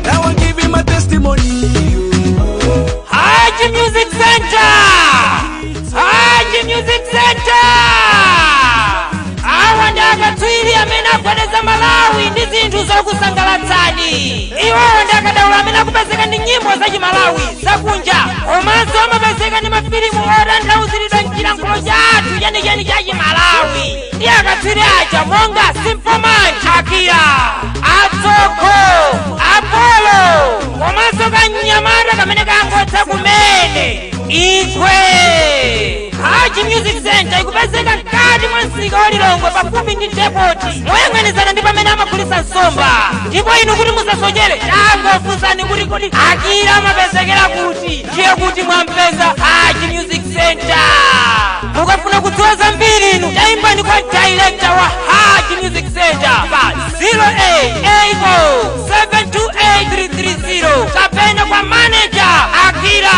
Now I'm giving my testimony. Haji Music Center! Haji Music Center! Awa ndi akatswiri amene agwedeza Malawi ndi zinthu zokusangalatsani. Iwowo ndi akadaulo amene akupezeka ndi nyimbo za Chimalawi zakunja, komanso amapezeka ndi mafilimu otanthauziridwa mchilankhulo chathu chenicheni cha Chimalawi. Ndi akatswiri aja monga Simpleman Akira, Atsoko, Apollo, komanso kanyamata kamene kangotha kumene Igwe. Haji Music Center ikupezeka mkati mwa msika wa Lilongwe, pafupi ndi depoti, moyang'anizana ndi pamene amagulitsa nsomba. Ndipo inu kuti musasochere, tangofunsani kuti kodi Akira amapezekera kuti, ndiye kuti mwampeza Haji Music Center. Mukafuna kudziwa zambiri, inu tayimbani kwa director wa Haji Music Center pa 0880 728 330 kapena kwa manager Akira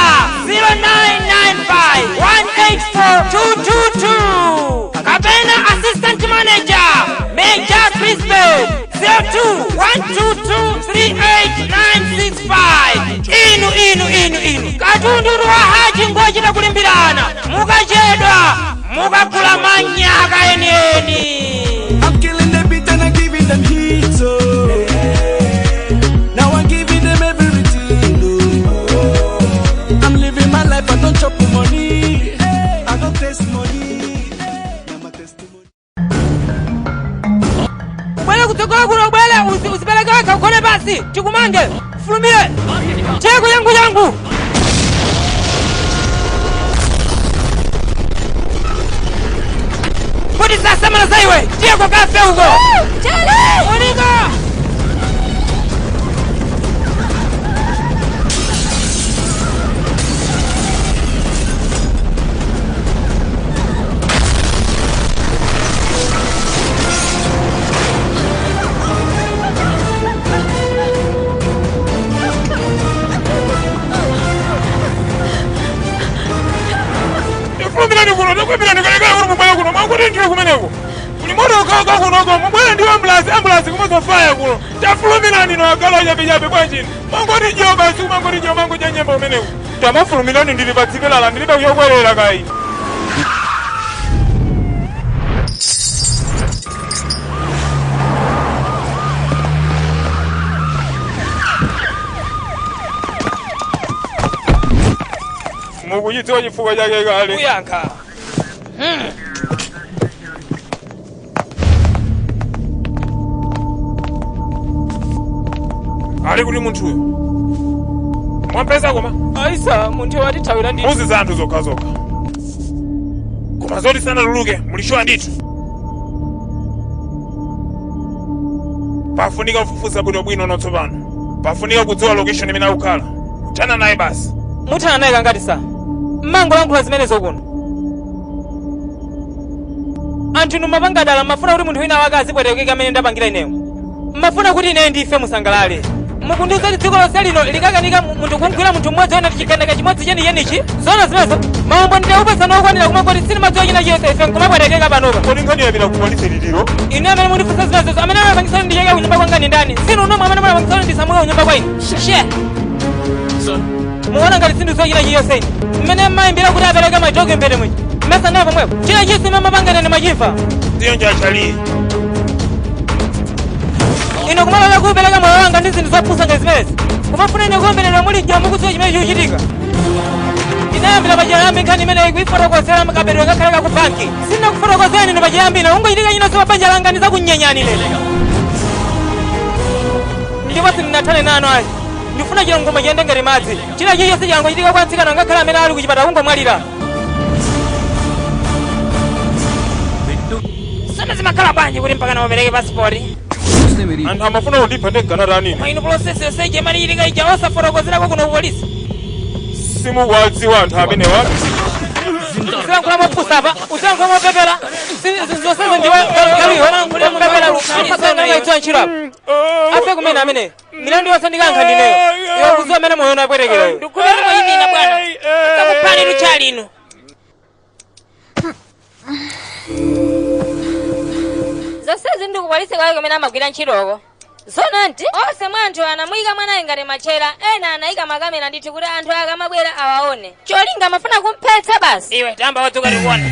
0995 184 222 kapena assistant manager Major Crispin 02 122 38965. Inu, inu, inu, inu, katundu wa Haji ngochita kulimbirana. Mukachedwa mukagula manyaka enieni. I'm killing the beat and I'm giving them heat. Oh. Now I'm giving them everything. Oh. I'm living my life. I don't chop money. I don't taste money. Now my testimony. Ubwere kutsogolo kuno, ubwere, uzipereke wekha, ugone pasi, tikumange. Fulumire cheko, changu changu. Kuti sasamala za iwe, tiyeko kafe uko. Monica! Ifulumirani kuno, takwambirani kalekale kuti mubwere kuno, mwakuti ndiwe kumeneko kuli moto ukauka kunoko. Mubwere ndi ambulance, ambulance kumazofaya kuno. Tafulumirani no, agalo achabechabe bwanjini? Mangoti jo basi, kumangoti jo, mangoja nyemba kumeneko. Tamafulumirani, ndili pa tsipelala, ndilibe kuyokwerera kayi. Mukuchidziwa chifukwa chake kale. Kuyankha. Ali kuti munthuyo? Mwampeza koma? Aisa, munthu watithawira ndi Mbuzi za anthu zokhazokha. Koma zoti sanatuluke muli sure ndithu? Pafunika kufufuza bwinobwino notsopano, pafunika kudziwa location imene akukhala, kuthana naye basi. Muthana naye kangati sa? Mmangolankhula zimenezo kuno. Anthu inu mapanga dala, mmafuna kuti munthu wina wake azipwetekeka amene ndapangira ineyo. Mmafuna kuti ineyo ndife musangalale. Mukundiuza kuti dziko lonse lino likakanika munthu kugwira munthu mmodzi wena tichiganeka chimodzi chenichenichi? Zona zimenezo? Maumbo nditaupesana okwanira kumangoti sinimadziwa china chiyonse, ife nkumapwetekeka panopa. Kodi nkhani yapita ku polisi litiro? Inu amene mundifunsa zimenezo, amene anapangisa kuti ndicheke kunyumba kwanga ndi ndani? Sinu nomwe amene munapangisa kuti ndisamuke kunyumba kwa inu? She muona ngati sindidziwa china chiyonse ine? Mmene mmayimbira kuti apereke majoke mbete mwichi mmesa naye pomwepo? China chiyonse imene mapanga ine ndimachimva. Ndiyo njachali. Ine kumalola kuupereka moyo wanga ndi zinthu zopusa ngati zimenezi, kumafuna ine kuomberedwa muli jomo mukudziwa chimene chikuchitika. Ndinayambira pachiyambi nkhani imeneyi kuifotokozera kabedwe ngakhale kaku banki. Sindinakufotokozerani ine pachiyambi ine ungochitika chinonse pa banja langa ndizakunyenyani lero, ndipo sindinathane nanu ayi. Ndifuna chilungamo chiyende ngati madzi. China chilichonse changochitika kwa mtsikana, ngakhale amene ali kuchipatala kungomwalira. Sona zimakhala bwanji kuti mpaka namupereke pasipoti? Anthu amafuna kundipha ndinkanatani? Koma inu, process yonse ija imene ichitika ija osafotokozerako kuno ku polisi? Simukuwadziwa anthu amenewa. Uzilankhula mopusa apa, uzilankhula mopepera. Zonsezo ndiwe galiwe mopepera, ntchito apa. Afe kumene amene milandu yonse ndikankha ndineyo. Iwe kuziwa amene moyo unapwetekera iwe. Ndikupeni mwayimina bwana. Takuphani luchali inu. Zonsezi ndikupolisi kwake kumene amagwira ntchitoko. Zona nti onse mwa anthu anamuyika mwanayi ngati matchera, ena anayika makamera ndithu kuti anthu akamabwera awaone. Cholinga amafuna kumphetsa basi. Iwe tamba wadzuka tikuona.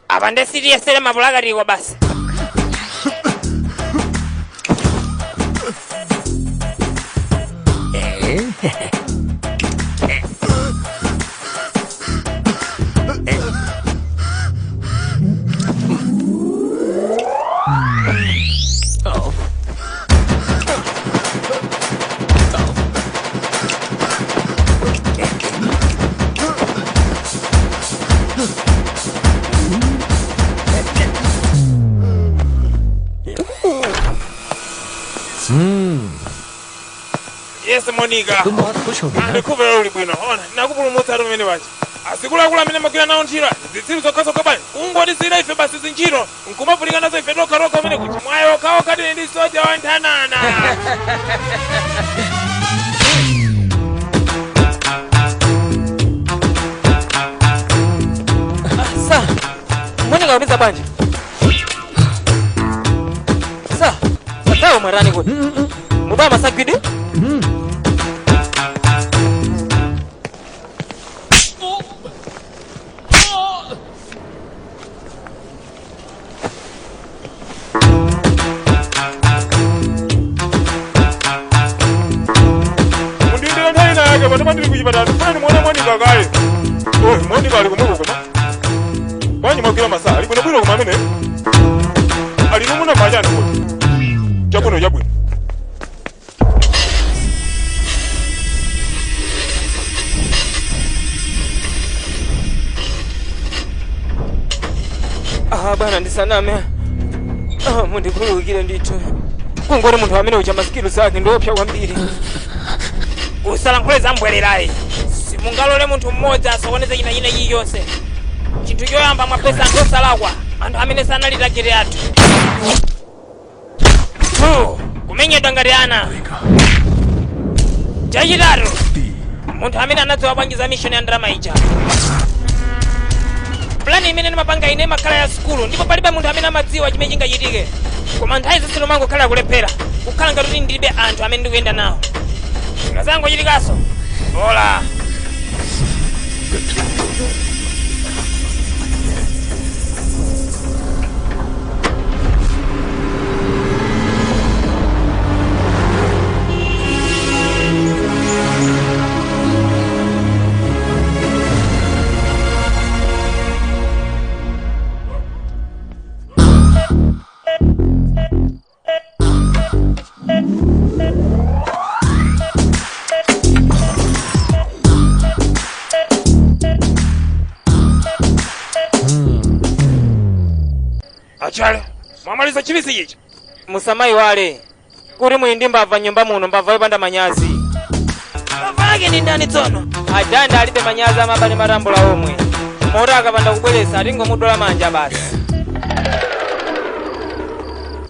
Apa ndesitiyesere mapulakatiko basi. Yes, Monica. तुम बहुत खुश होगे ना? Ndikuvera uli bwino. Ona, nakupulumutsa atu pamene paja. Azikuluakulu amene amagwira nawo ntchito zitsiru zokhazokha bwanji kungotisiyira ife basi zintchito nkumavutika nazo ife tokhatokha pamene kuja mwayi okhaokha tili ndi soja wanthanana. Sa, Monica kupeza bwanji? Sa, satawo mwarani kuti mubaya masagwidi? Mundindira nthawi ina yake pano pandili kuchipatala ndifuna ndimuone Monica kaye. Oyi, Monica ali kumweko koma bwanji mwagwira masaa ali bwinobwino koma amene ali numuna machani kuti chabwino chabwino. Ah, bwana ndisaname. Ah, mundikhululukire ndithu. Kungoti munthu amene uja masikilu zake ndiopsa kwambiri. Usalankhule zambwererayi. Simungalole munthu mmodzi asokoneze china china chilichonse. Chinthu choyamba mwapeza anthu osalakwa, anthu amene sanalita chete athu. 2, kumenyedwa ngati ana. Chachitatu, munthu amene anadziwa bwanji za mission ya ndalama ija. Plani imene ndimapanga ine imakhala ya sukulu ndipo palibe munthu amene amadziwa chimene chingachitike. Koma nthawi zonse ndimangokhala kulephera, kukhala ngati kuti ndilibe anthu amene ndikuyenda nawo. Zikazangochitikaso. Bola. Achale, mwamaliza chivisi ichi. Musamayiwale kuti muli ndi mbava nyumba muno, mbava yopanda manyazi. Mbava yake ndi ndani tsono? Adanda alibe manyazi amaba ndi matambula omwe. Moti akapanda kubweretsa atingomudola manja basi.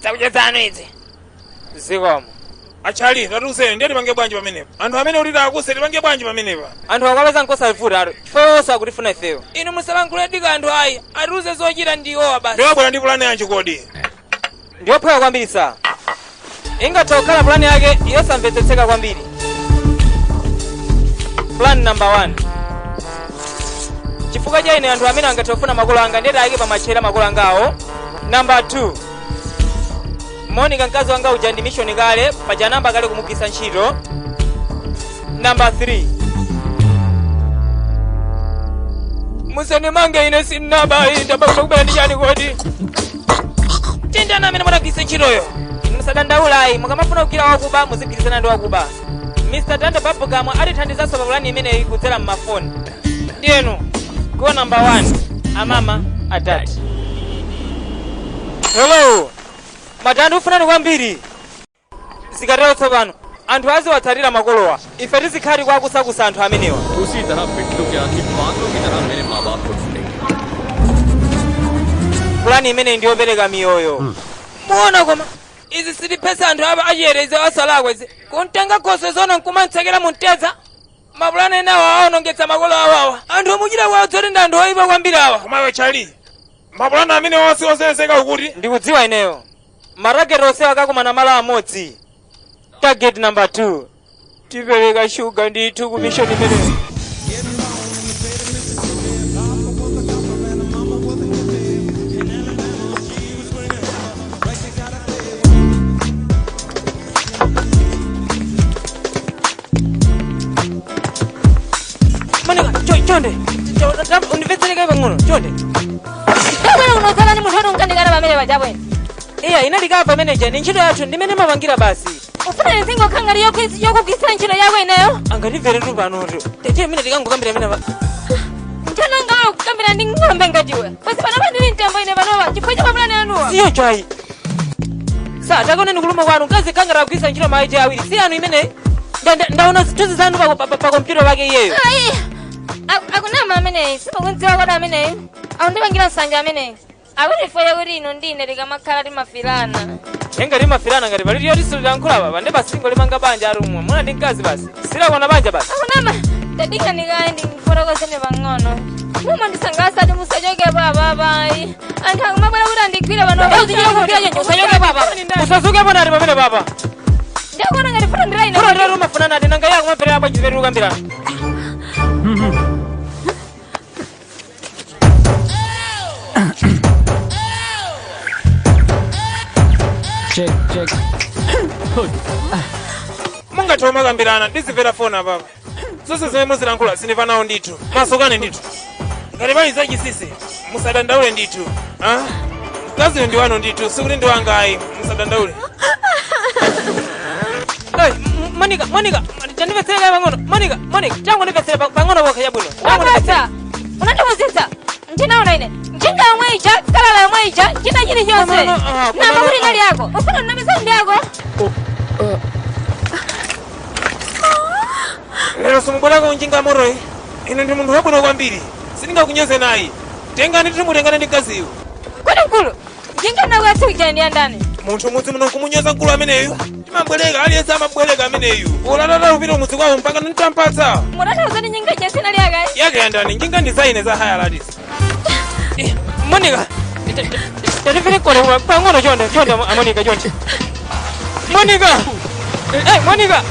Zakudya zanu izi. Zikomo. Achali, tatiuzeni ndiye tipange bwanji pamenepa. Anthu amene ulira akuse tipange bwanji pamenepa. Anthu akapeza nkosavuta atu chifukwa onse akutifuna ifeyo. Inu musalankhule dika anthu ayi, atiuze zochita ndi iwowa basi. Ndiwabwera ndi pulani yanji kodi? Ndiyophweka kwambiri sa. Ingatha kukhala pulani yake yosamvetsetseka kwambiri. Plan number 1. Chifukwa cha ine anthu amene angathe kufuna makolo anga ndiye ayike pamatchera makolo angawo. Number 2. Monica mkazi wanga uja ndi mission kale, paja namba kale kumugwisa ntchito. Number 3. Musanimange ine sinabayi, ndabakula kubera ndi chani kodi? Tindani amene munagwisa ntchitoyo. Musadandaulayi, mukamafuna kugwira wakuba muzigwirizana ndi wakuba. Mr. Danda Bubblegum atithandizanso pa pulani imeneyi kudzera mmafoni. Ndiyenu, go number 1, amama adati. Hello, madanda ufunani kwambiri. Zikatero tsopano, anthu aziwatsatira makolowa. Ife tizikhali kwakusakusa anthu amenewa. उसी तरह बिट्टू की आंखें बांदरों की तरह मेरे माँ बाप को ढूंढेंगी। Pulani imeneyi ndiyopereka miyoyo. Muona koma Izi sitiphetsa anthu apa achiyerezi osalakwa izi. Kuntenga khoswe zono nkumamtsekera mumtedza. Mapulani enawo aonongetsa makolo awawa. Anthu omuchita kwawo dzoti ndi anthu oyipa kwambiri awa. Komawe Chali, mapulani amene onse osenzeka ukuti Ndikudziwa ineyo. Matarget onse akakumana malo amodzi. Target number 2. Tipereka shuga ndithu ku mission imeneyo. Monica, chonde, undimvetsereke pang'ono, chonde. Ndabwera kuno udzalani munthu woti unkandikana pamene pajabwene. Iya, inali cover manager, ndi ntchito yathu ndimene mapangira basi. Ufuna ndizingokhala ngati yokugwiritsira ntchito yako ineyo? Angatimvere tu panotu. Tete imene tikangokambira imene pa. Nchananga kukambira ndi ng'ombe ngatiwe. Basi panopa ndili mtembo ine panopa chifukwa cha mapulani anuwa. Siyo chayi. Sa, takoneni kuluma kwanu, mkazi kangara kugwiritsa ntchito ma ID awiri. Si anu imeneyi. Ndaona zithunzi zanu pa kompyuta pake iyeyo. Ayi. Akunama ameneyi, simukundziwa kodi ameneyi. Akundipangira nsanje ameneyi. Akuti foye kuti inu ndine tikamakhala timafirana. Nenga timafirana ngati pali yoti sililankhula papa ndi basi limanga banja arumwe. Muna ndi mkazi basi. Silakwana banja basi. Akunama, tadikhanikani ndifotokozeni pang'ono. Mumandisangalatsa ati musachokepo apapayi. Anthu akumabwera kuti andigwire pano. Usachoke papa. Usazukepo nati pamene papa. Ndikuona ngati futa ndiraine. Futa ndiraine umafuna nati nanga iye akumamverera bwanji zimene tikukambirana. Check, check. Mungathe kumakambirana ndizimvera foni apapa. Zonse zimene muzilankhula sindimva nawo ndithu. Masukani ndithu. Ngati pali zachinsinsi musadandaule ndithu. Ah? Mkaziyo ndi wanu ndithu, sikuti ndi wanga ayi. Musadandaule. Hey, Monica, Monica, tandimvetsere kaye pang'ono. Monica, Monica, tangondimvetsere pang'ono pokha chabwino. Wabodza! Unandiphunzitsa! Ndinaona ine. Njinga yomwe ija, kalala yomwe ija, china chilichonse. No, no, no, ah, Namba no, no, kuti ah. inali yako. Ufuna ndinamiza ndi yako? Lero simubwerako njinga motoyi. Inu ndi munthu wabwino kwambiri. Sindingakunyozeni ayi. Tengani ndithu mutengane ndi mkaziyo. Kodi mkulu, njinga ndinakuyatsika ija ndi yandani? Munthu mudzi muno kumunyoza mkulu ameneyu. Timabwereka, aliyense amabwereka ameneyu. Ulatata kupita kumudzi kwawo mpaka nditampatsa. Mutanthauza kuti njinga ija sinali yake? Yake yandani, njinga ndi za ine za hire latisi. Monica, tatifire kone pang'ono chonde, chonde Monica chonde. Monica! Eh, Monica!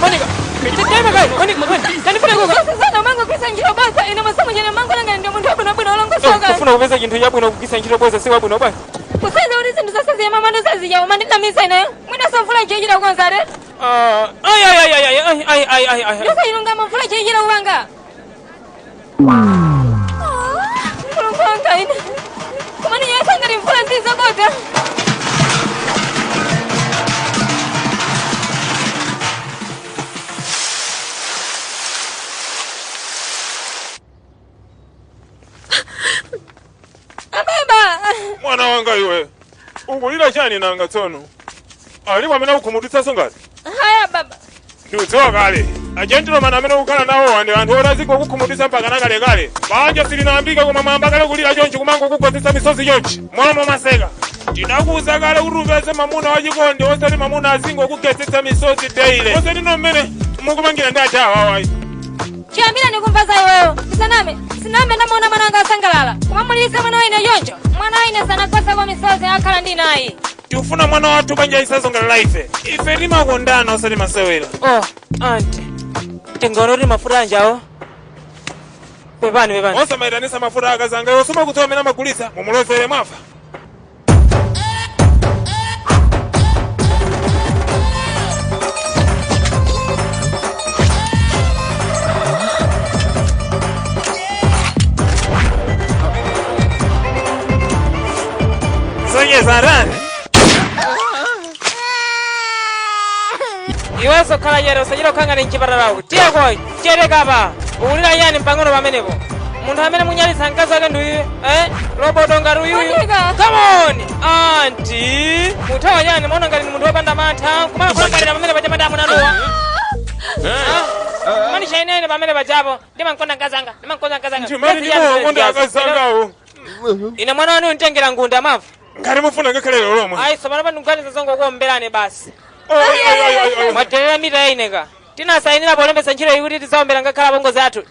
Monica! Tema kai, Monica, Monica, tandifire kuka. Sasa umangogwiritsa ntchito bodza ine musamuchene mango ndi munthu wabwinobwino olongosoka. Kufuna kupeza chinthu chabwino kugwiritsa ntchito bodza si wabwino bwanji. Kusaiza kuti zinthu zonse ziyema mando zazija umandinamiza ineyo. Mwina mvula ichira kukonza re. Ah, ai ai ai ai ai ai ai ai ai. Ndose ilungamo mvula ichira kupanga. Mulungu wanga ine. Koma ndinyesa ngati mvula sizabodza. Ababa! Mwana wanga iwe, ukulira chani nanga tsono? Alipo amene akukhumudwitsanso ngati? Haya baba. Ndikudziwa kale. Agentleman amene ukukhala nawo ndi anthu oti azingokukhumudwitsa mpaka nakalekale. Banja silinayambike koma mwayamba kale kulira chonchi kumangokugwetsetsa misozi chonchi. Mmalo momaseka. Tinakuuza kale kuti upeze mamuna wachikondi osati mamuna azingokukhetsetsa misozi daily. Osati no mmene mukupangira ndi aja awawa ayi. Chiyambireni kumva za iweyo. Ndisaname, sinayambe ndamuona mwana wanga asangalala. Kumamulilitsa mwana wa ine choncho. Mwana wa ine sanagwetseko misozi akhala ndi inayi. Tikufuna mwana wathu banja lisazongala la ife. Ife timakondana osati masewera. Oh, auntie. Tingaona kuti mafuta anji awo. Pepani, pepani. Osamayitanisa mafuta akazanga iwe sumakudziwa amene amagulitsa. Mumulozere mwafa. Sonyeza rani. Iwenso khala chete usachite kukhala ngati mchipatalaku. Tiyeko chetekapa. Ukulira chani mpang'ono pamenepo. Munthu amene munyalitsa mkazi wake ndi uyuyu. Eh? Lobodo ngati uyuyu. Monica. Come on! Auntie. Muthawa chani maona ngati ndi munthu wopanda mantha. Kumakhulupirira pamene paja madamu nanuwa. Manisha inene pamene pajapo. Ndimankonda mkazi anga. Ndimankonda mkazi anga. Ndimati ndimawakonda akazi angawo. Ine mwana wanu nditengera ngunda mavu. Ngati mufuna ngakhale lero lomwe. Ayi, tsopano pandikuganiza zongokuomberani basi. Oyi, oyi, oyi, oyi, oyi. Mwadelera mita yaineka. Tinasayinira polembetsa ntchito iyi kuti tidzaombera ngakhale apongozi athu.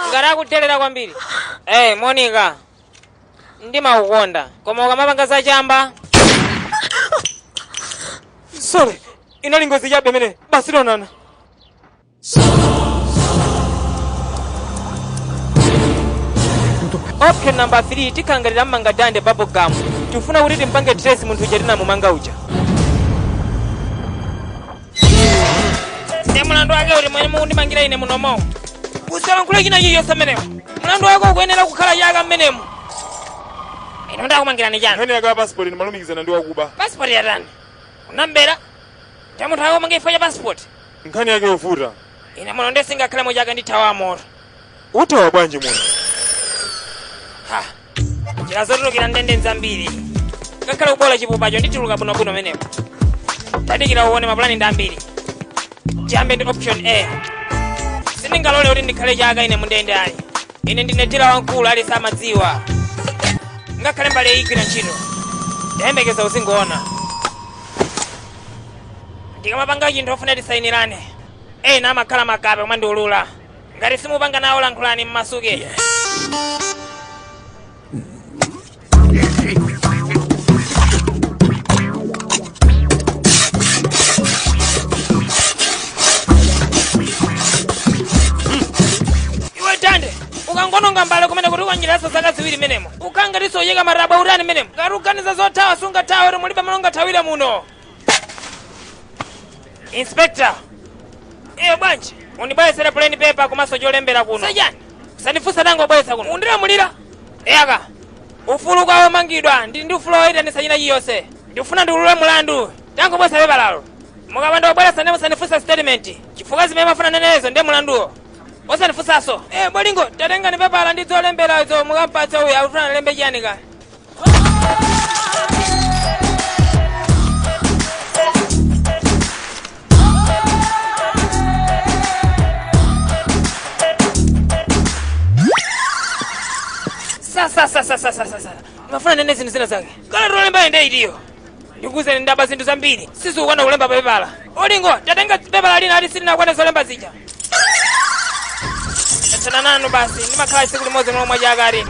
Ngati akudelera kwambiri. Monica, ndimakukonda koma ukamapanga zachamba. Sorry, inali ngozi chabe imene basi tionana. Option number 3, tikhangalira mmanga Dande bubblegum. Tifuna kuti timpange trace munthu uja tinamumanga uja. Ndi mulandu wake kuti mwene mukundimangira ine munomo. Usalankhule china chilichonse mmenemo. Mulandu wako ukuyenera kukhala chaka mmenemo. Ine ndakumangirani chani? Nkhani yake ya passport ndimalumikizana ndi wakuba. Passport yatani? Unambera? Ndi munthu akumanga chifukwa cha passport. Nkhani yake yovuta. Ine muno ndisingakhale muchaka ndithawa moto. Uthawa bwanji muno? Ha, njira zotulukira ndende nzambiri. Ngakhale kubola chipupacho ndituluka bwinobwino menepo. Tadikira uone, mapulani ndi ambiri. Tiyambe ndi option A. Sindingalole kuti ndikhale chaka ine mundende ayi. Ine ndine dealer wamkulu, ali samadziwa. Ngakhale mbale igwira ntchito, ndayembekeza uzingoona. Ndikamapanga chinthu ofuna tisayinirane, ena amakhala makape kumandiulula. Ngati simupanga nawo, lankhulani mmasuke. Iwe Dande, ukangononga mbale kumene kuti ukanyiranso zaka 2 menemo, ukangatiso uyika matabwa utani menemo. Ngati uganiza zothawa, sungathawe kuti mulibe malo ungathawire muno. Inspector, iye bwanji undibweretsere plain paper komanso cholembera kuno. Sachani usandifunsa, tangobweretsa kuno. Undilamulira eyaka ufulu kwa omangidwa. Ndili ndi ufulu woyitanitsa china chiyonse. Ndikufuna ndiulule mulandu, tangobweretsa pepa lalo. Mukapanda kubweretsa ndi musandifunsa statement, chifukwa zimene mafuna nenezo ndiye mulanduwo. Osandifunsanso. Bolingo, tatengani pepala ndi zolemberazo, mukampatsa uyu. Akufuna alembe chiyani kaya? Sa sa sa sa sa sa sa, mafuna nene zinthu zina zake kala tolemba inde itiyo. Ndikuwuzeni, ndaba zinthu zambiri, sizikukwana kulemba pepala. Olingo, tatenga pepala lina, ati silinakwane zolemba zija. Tatsana nanu basi, ndimakhala tsiku limodzi momwe chaka alini.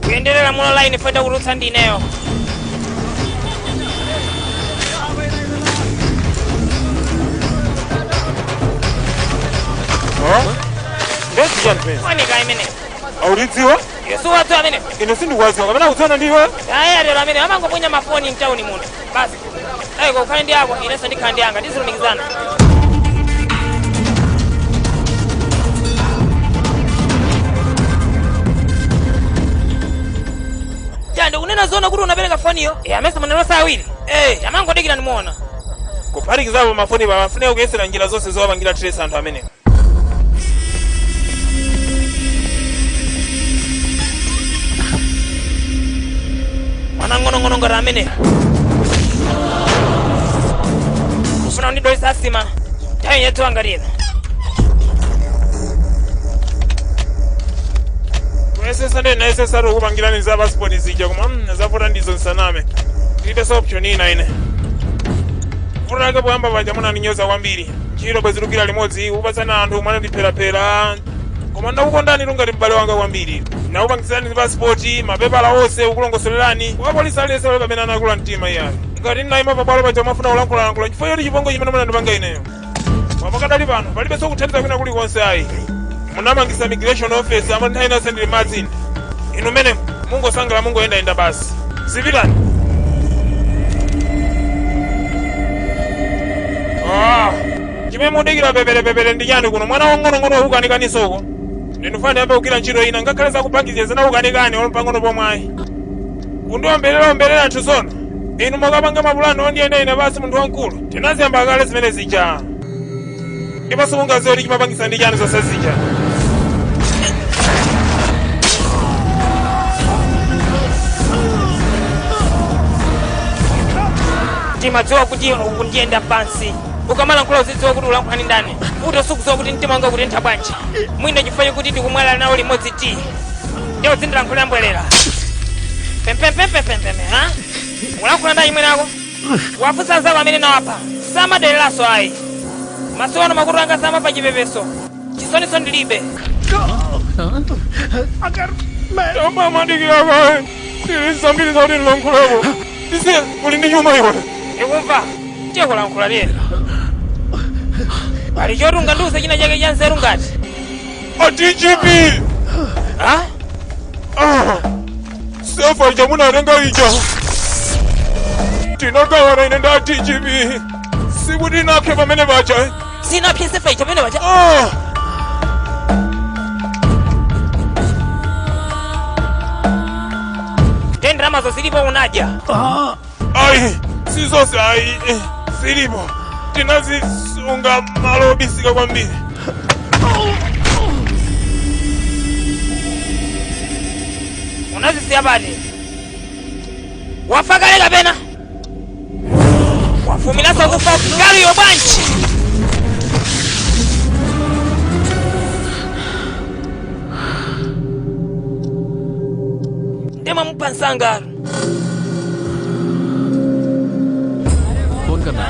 Kuyenderera mulo line feta kutulutsa ndineyo. Ndezi chani pene? Monica imene. Aulidziwa? Yesu wadziwa amene. Ine sindikuwadziwa kapena kudziwana ndiwe. Ayi, atero amene amangoponya mafoni mtawuni muno basi. Ayiko ukhale ndi ako, inenso ndikhala ndi anga, tizilumikizana. Jande, unena zona kuti unapereka foniyo? Amese munalosa awiri. Tamangodikira ndimuona. Kuphatikizapo mafoni pamafunika kuyesera njira zonse zowapangira trace anthu amene. Mwana ng'onong'ono ngati amene kufuna kundidolesa asima nthawi yathu ngati ino. Kuyesesa ndi nayesesa kupangirani za passport zija, koma zavuta ndizo, nsaname. Ndilibenso option ina ine. Vuto lake poyamba paja munandinyoza kwambiri. Ntchito bwezilukira limodzi kupatsana anthu, mwanandipherapera, koma ndakukondani tungati m'bale wanga kwambiri. Nakupangisirani passport, mapepala onse, kukulongosolerani kwa polisi aliyense pale pamene anakula mtima. Iyayi, ngati ndinayima pabwalo paja mwafuna kulankhulalankhula chifukwa choti chipongwe chimene munandipanga ineyo. Koma pakadali pano palibenso kuthandiza kwina kulikonse ayi. Munamangisa immigration office amati nthawi inonse ndili madzini. Inu mene mungosangala, mungoyendayenda basi, zipitani. Ah, chimene mudikira peperepepere ndi chani kuno? Mwana wang'onong'ono wakukanikanisoko. Ndinufana ndiyambe kugwira ntchito ina, ngakhale zakupangizira zinakukanikani olo pang'ono pomwe ayi. Kundiomberera omberera anthu sono. Inu mukapanga mapulani ondiyenda ine basi. Munthu wamkulu, tinaziyamba kale zimene zija, ndipo simungaziwe kuti chimapangisa ndi chani zonse zija. Timadziwa kuti ukundiyenda pansi. Ukamalankhula uzidziwa kuti ulankhula ndi ndani. Uto sukudziwa kuti mtima wanga ukutentha bwanji. Mwina chifukwa chokuti ndikumwera nawo limodzi ti ndiye uzindilankhulira mbwerera. Pempempempempempempe ha, ulankhula ndi achimwene ako, wafunsa anzako amene nawapha samadereranso ayi. Masiku ano makutu anga samamva chipepeso, chisoniso ndilibe. Tambamadikira kaye, tili zambiri zakuti ndilankhuleko. Tisiye, uli ndi chuma iwe. Ndikumva, tiye kulankhula tiye. Pali choti ungandiuze china chake cha nzeru ngati A DGP. Ha. Ah, sefa ija munatenga ija tinagawana ine ndi a DGP, sikuti inapse pamene paja, eh? Sinapse sefa ija pamene paja. Ah. Te ndalamazo zilipo unadya? Ayi, sizonse ayi, zilipo, tinazisunga malo obisika kwambiri. Unazisiya pati? Wafa kale kapena wafumiranso kufa galuyo bwanji? Ndimamupha msanga. Phone करना।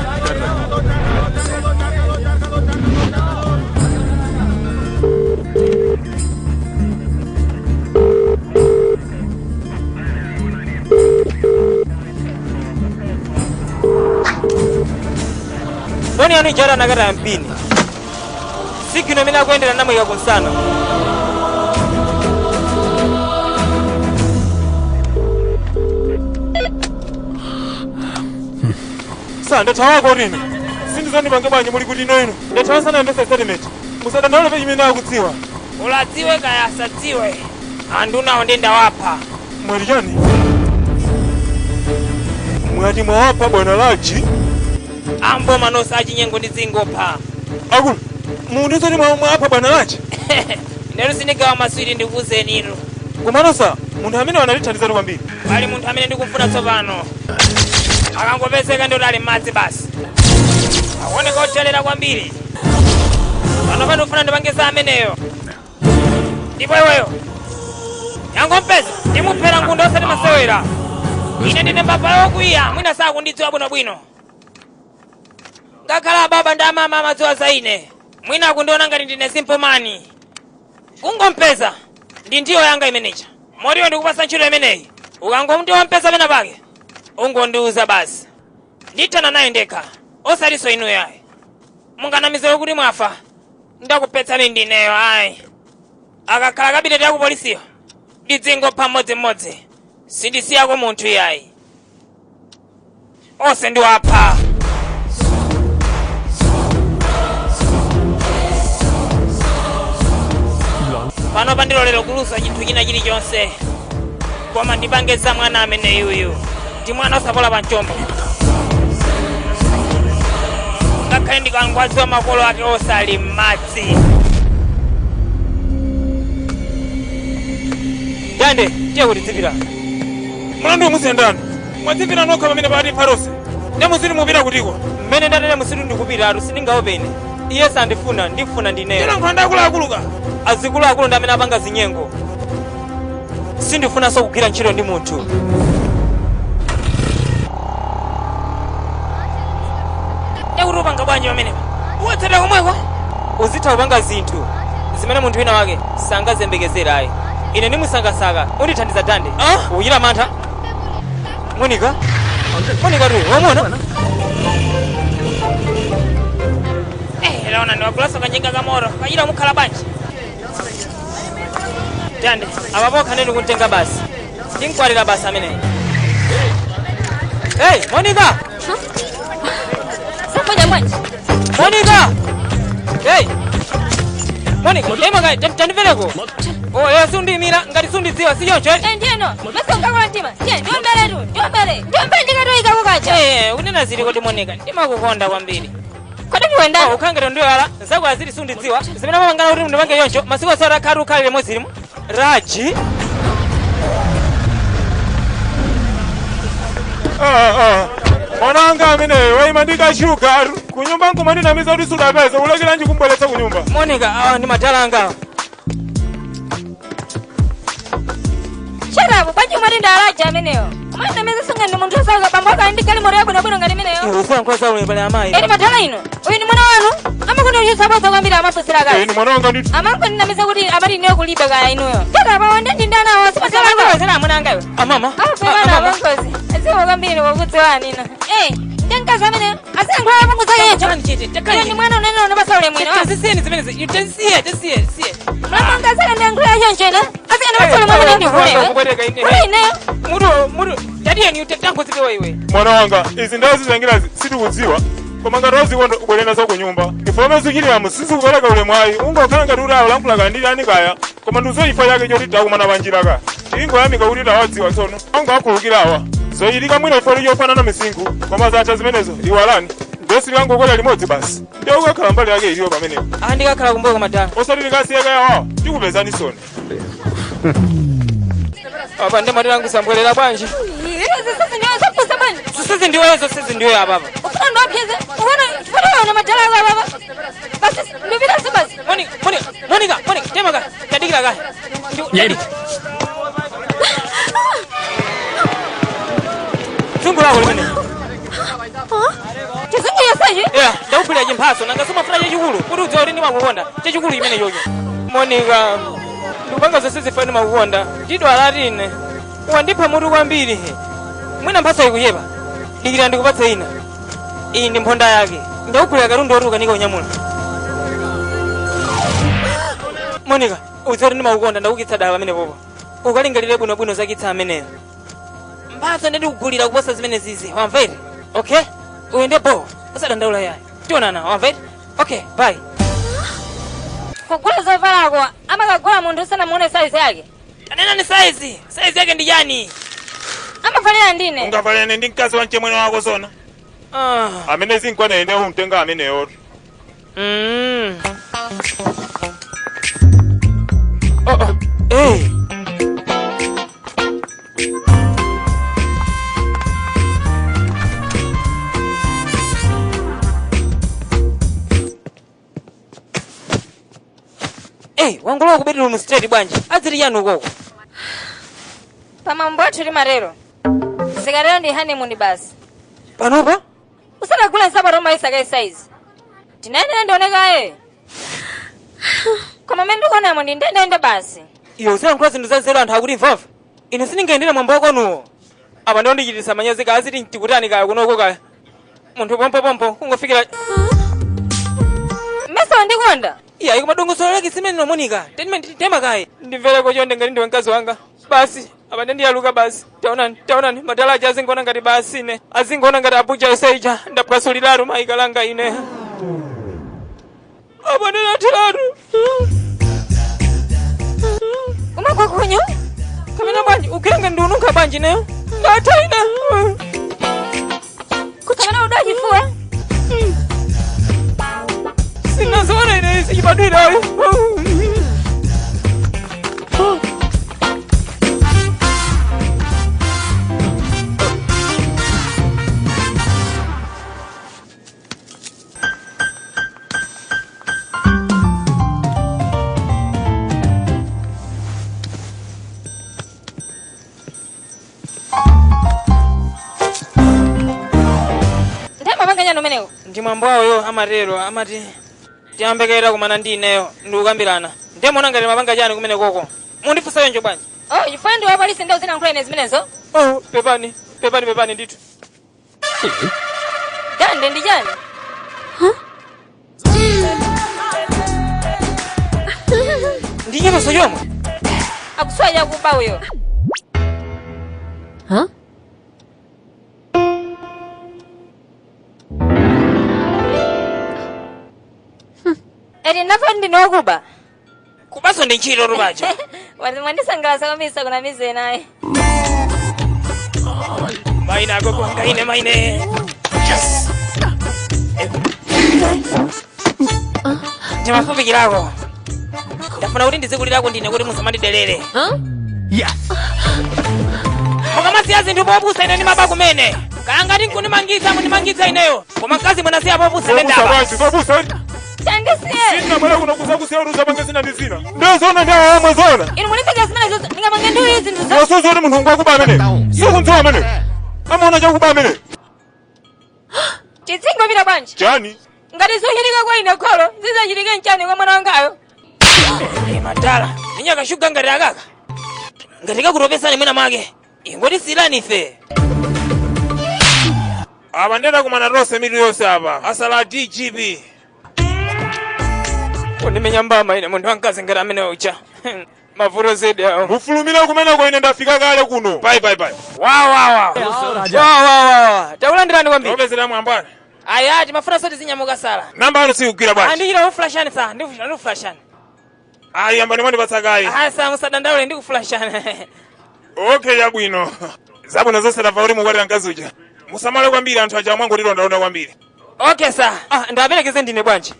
Foni yanu ijara nakata mpini. Signal imene akuyendera namwika kunsana. Sa ndathawako ine, sindizandipange bwanji, muli kuti ino ino ndathawa sanayendesa statement. Musadandaule pe chimene akudziwa. Uladziwe kaya asadziwe, andunawo ndi ndawapha. Mwati chani? Mwati mwawapha bwana Laji? Amboma nonse achinyengo ndi zingopha. Akulu, munthu zoti mwapha bwana Laji? Ndero sindigawa maswiti, ndikuwuzeni inu. Komano sa munthu amene wanatithandizatu kwambiri. Pali munthu amene ndikumfuna tsopano, akangopezeka ndoti ali m'madzi basi. Akuoneka othelera kwambiri. Pano pano ufuna ndipange za ameneyo, ndipo iweyo yangompeza ndimuphera ngundo, osati masewera. Ine ndine mbava yokwiya, mwina sakundidziwa bwinobwino. Ngakhala ababa ndi amama amadziwa za ine, mwina akundiona ngati ndine simple man. Kungompeza ndi ndiyo yanga imenecha. Motiyo ndikupasa ntchito imeneyi, ukangondiwampeza pena pake ungondiuza basi, ndithana naye ndekha, osatinso inuyo ayi. Munganamizire kuti mwafa, ndakupetsani ndineyo ayi. Akakhala kabineti ya kupolisiyo ndizingopha mmodzimmodzi, sindisiyako munthu iyayi, onse ndiwapha. Pano pandilolera kuluza chinthu china chilichonse, koma ndipange za mwana ameneyuyu. Ndi mwana osapola pa mchombo, ngakhale ndikangwaziwa makolo ake osali m'madzi. Dande, tiye kuti dzipita. Mulandu musiyandani, mwadzipita nokha pamene pati pharose ne muziti mupita kutiko? Mmene ndatene musitu ndikupitatu, sindingaopene. Iye sandifuna, ndifuna ndineyo. Tilankhula ndi akuluakuluka. Azikuluakulu ndi amene apanga zinyengo. Sindifunanso kugwira ntchito ndi munthu. Ndekuti upanga bwanji pamenepa? Uwatsatira komweko. Uzitha kupanga zinthu zimene munthu wina wake sangazembekezera ayi. Ine ndimusangasaka, undithandiza Dande? Ah? Ukuchita mantha Monica? Monica tuyo wamuona? Eh, laona ndiwagulaso kanjinga kamoro kachita mukhala bwanji. Dande, apa pokha ndeni kuntenga basi, ndinkwalira basi ameneyi. Hey, Monica! Safonya bwanji? Monica! Hey! Monica, ema kai, tandimvereko. Oh, eh, sundimira ngati sundidziwa, si choncho, eh? Eh, ndiyeno masonkakula mtima, tiye ndiombeletu, ndiombele, ndiombele, ndikatoyikako kaja. Eh, unena zili kuti Monica, ndimakukonda kwambiri. Kodi ndiwendani? Oh, ukhangati ndiyoyala, nzako azili sundidziwa. Zimene mapangana kuti ndipange yoncho, masiku onse atakhala ukhalire limodzi limo. Raji. Ah, ah. Mwana wanga ameneyo waima ndi kashuga. Kunyumba nkumandinamiza kuti sudapeze, ulekeranji kumbweretsa kunyumba? Monica, awa ndi madala anga. Shut up, bwanji umati ndi alaja amenewo? Umandinamiza sunga ndi munthu osauka, bambo ako ali ndi galimoto yabwinobwino ngati imeneyo. Iwe usayankhula za ulemu pali amayi. Eni madala ino, uyu ndi mwana wanu? Amakonda kuchulutsa bodza kwambiri amafunsira akazi. Eni mwana wanga ndithu. Amangondinamiza kuti amati inuyo kulibe kaya inuyo. Shut up, awa ndi ndani awa? Simasala amuna anga iwe. Amama. Pepani apongozi. Zikomo kwambiri pokudziwani ino. Eh, ndi mkazi amene aziyankhula apongozi ake choncho. Chani chete, Iwe takali. ndi mwana unene unapasa ulemu ino. Tazisiyeni zimenezi. Tasiye, tasiye, siye. Mlamba mkazi akandiyankhula choncho ino. Azikandipatsa ulemu amene ndi hule. Kubwereka ine. Hule ineyo. Mutu, mutu. Tatiyeni tangozipewa iwe. Mwana wanga, izi ndazitengerazi sitikudziwa, koma ngati wazikonda ubwere nazo kunyumba. Ifome zichitiramu sizikupereka ulemu ayi, ungokhala ngati kuti akulankhula kaya ndi ani kaya, koma ndiuzo chifukwa chake choti takumana panjira ka. Tingoyamika kuti tawadziwa tsono, angoakhululukira awa. Zochitika mwina chifukwa chofanana misinkhu, koma zatha zimenezo, iwalani. Ndiye sitikangokwera limodzi basi. Ndiye ukakhala mbali yake iliyo pamenepo. Ah, ndikakhala kumbuyo kwa madala. Osati tikasiye kaya wawa, tikupezani soni. Apa ndi madala angusambwerera bwanji. Iwe ndiwe zopusa bwanji. Sisizi ndiweyo, sisizi ndiweyo apapa. Ufuna ndiwapyeze. Ukuona chifukwa waona madala ako apapa. Basi ndipita basi. Monica, Monica, Monica, Monica, tema ka. Tadikira ka. Ndi Zungu lako limene. Chizungu yosechi? Yeah, ndakugulira chimphatso nanga sumafuna chachikulu kuti udziwa kuti ndimakukonda. Chachikulu chimene chocho. Monica, ndikupanga zonse zifuna ndimakukonda. Ndidwala ine. Wandipha mutu kwambiri. Mwina mphatso ikuchepa. Dikira ndikupatse ina. Iyi ndi mphonda yake. Ndakugulira katundu oti ukanika unyamula. Monica, udziwa kuti ndimakukonda, ndakukitsa dala pamene popo. Ukalingalire bwinobwino zakitsa ameneyo. Mphatso ndikugulira kuposa zimene zizi, wamva eti? Okay? Uyende bo, usadandaula yayi. Tionana, wamva eti? Okay, bye. Kugula zovalako amakagula munthu usanamuone saizi yake. Tanena ni saizi. Saizi yake ndi chani? Amavalira ndine. Ungavalene ndi mkazi wa mchemwene wako sona. Ah. Amene zinkwana ine umtenga ameneyo. Oh, oh. Hey. Hey, wangolowa ku bedroom straight bwanji. Azili chani ukoko. Pamambo athu timatero. Zikatero ndi honeymoon basi. Panopa? Usanagule nsapato umayesa kaye size. Tinayenera ndionekaye. Koma mmene ndikuonamo ndi ndendende basi. Iwe usayankhula zinthu za nzeru anthu akuti mvavu. Ine sindingayendere mwambo wakonuwo. Apa ndiwo ndichititsa manyazi kaya aziti tikutani kaya kunoko kaya. Munthu pompopompo kungofikira. Mmesa wandikonda. Iya, koma dongosolo lake simene Monica. Tenime tema kaye. Ndimvereko chonde ngati ndiwe mkazi wanga. Basi, apa ndiyaluka basi. Taonani, taonani, madala aja azingoona ngati basi ine. Azingoona ngati abuja eseija. Ndapwasuliratu mayikalanga ine. Apa ndinatheratu. Umagwa khunyu? Kapena bwanji, ukhenga ndi ununkha bwanji neyo? Ndatha ine. Kapena udwa chifuwa? Sinazoona ine sichibadwirayo. Nthawi mapanga chani umenewo? Ndi mwambo wawoyo amatero amati tiyambekera kumana ndi ineyo ndikukambirana. Ndiye muona ngati mapanga chani kumene koko. Mundifunsa yonjo bwanji. Oh, chifukwa ndi wapolisi ndiye uzinayankhula ine zimenezo? Oh, pepani, pepani, pepani ndithu. Dande ndi chani? Ndi chiphaso chomwe. Akusowa chakuba uyo. Eti nafa ndine wakuba. Kubaso ndi ntchito rubaja. Mwandisangalatsa kwambiri sakunamize naye. Maina ako kwanga ine maine. Yes. Ndimafupikirako. Ndafuna kuti ndizikulirako ndine kuti musamandidelere. Yes. Mukamasiya zinthu popusa ine ndimaba kumene. Kangati nkundimangitsa mundimangitsa ineyo. Koma mkazi mwanasiya popusa Zopusa ndendapa. bwanji, zopusa. Tandisiye. Sina kuno kusakusiya kuti usapange zina ndi zina. Ndozona ndi awo omwe zona. Inu mulipika zimene zonse ndingapange ndiuyi zinthu zo. Wasozoti munthu ngwakuba amene. Sikundziwa amene. Amaona chakuba amene. Chitsingopita bwanji. Chani? Ngati zochitika kwa ine kholo zizachitike mchani kwa mwana wangayo. Eh, madala ninyaka shuga ngati akaka ngati kakutopesani mwina mwake ingoti silani ife. Apa ndenda kumana tonse mitu yonse apa. Asala DGP. Kundimenya mbama ine munthu wamkazi ngati amene ucha mavuto zedi awo. Mufulumira kumeneko, ine ndafika kale kuno. Bye bye bye. Wawawa wawawa, takulandirani kwambiri. Topezera mwambana. Aya, timafuna soti zinyamuka sala. Namba anu sikugwira bwanji. Andichita kufulashani sa, ndikufulashani. Ayi, ambani mwandipatsa kayi. Aya sa, musadandaule, ndikufulashani. Okay, yabwino. Zabwino zonse, tamva kuti mukwatira mkazi uja. Musamale kwambiri, anthu aja mwangotilondalonda kwambiri. Okay sa. Ah, ndaperekeze ndine bwanji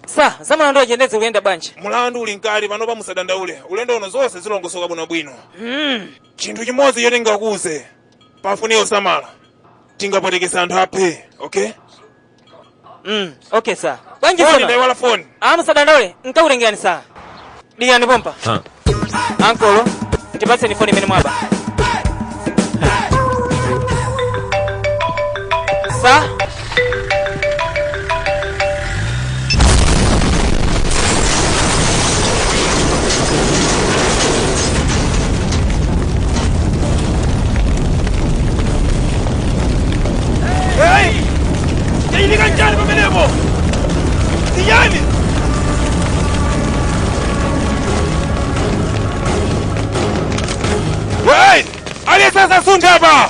sa, zamulandu achendeze kuyenda bwanji? Mulandu uli mkali panopa, musadandaule. Ulendo uno zonse zilongosoka bwinobwino. Chinthu chimodzi choti ngakuze, pafunika usamala, tingapwetekesa anthu aphe, okay? Okay sa, bwanji Foni sona. Ndayiwala foni. Ah, musadandaule, nkakutengerani sa, dikirani pompa. Ankolo, tipatseni foni imene mwaba sa. Hey! Chachitika nchani pamenepo? Tiyani? Hey! Aliye sasa sunda hapa!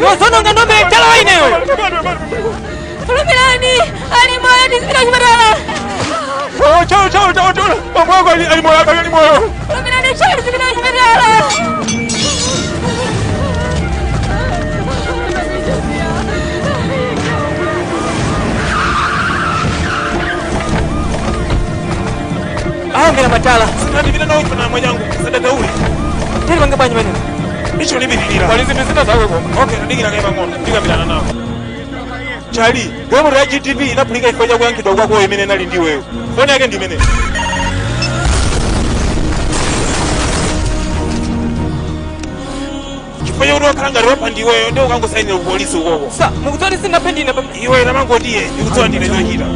Iwe zononga ndombe tala ineyo. Fulumirani, ali moyo, tizipita kuchipatala. Oh, chao, chao, chao, chao. Bambo wako ali moyo, ali moyo. Fulumirani, chao, tizipita kuchipatala. Aongera matala. Sinandipita nawo chipatala mwanyangu. Sadadaule. Tili pange bwanji pamene. Icho lipitirira. Pali zinthu zina zake koma. Okay, ndikira kaye pang'ono. Ndikambirana nawo. Chali, galimoto ya GTP inaphulika chifukwa cha kuyankhidwa kwako imene inali ndi iweyo. Foni yake ndi imeneyi. Chifukwa chakuti wakhala ngati wapha ndiweyo ndi ukangosayinira ku polisi ukoko. Sa, mukudziwa kuti sindinaphe ndine pa Iwe namangotiye ndikudziwa ndine chochita.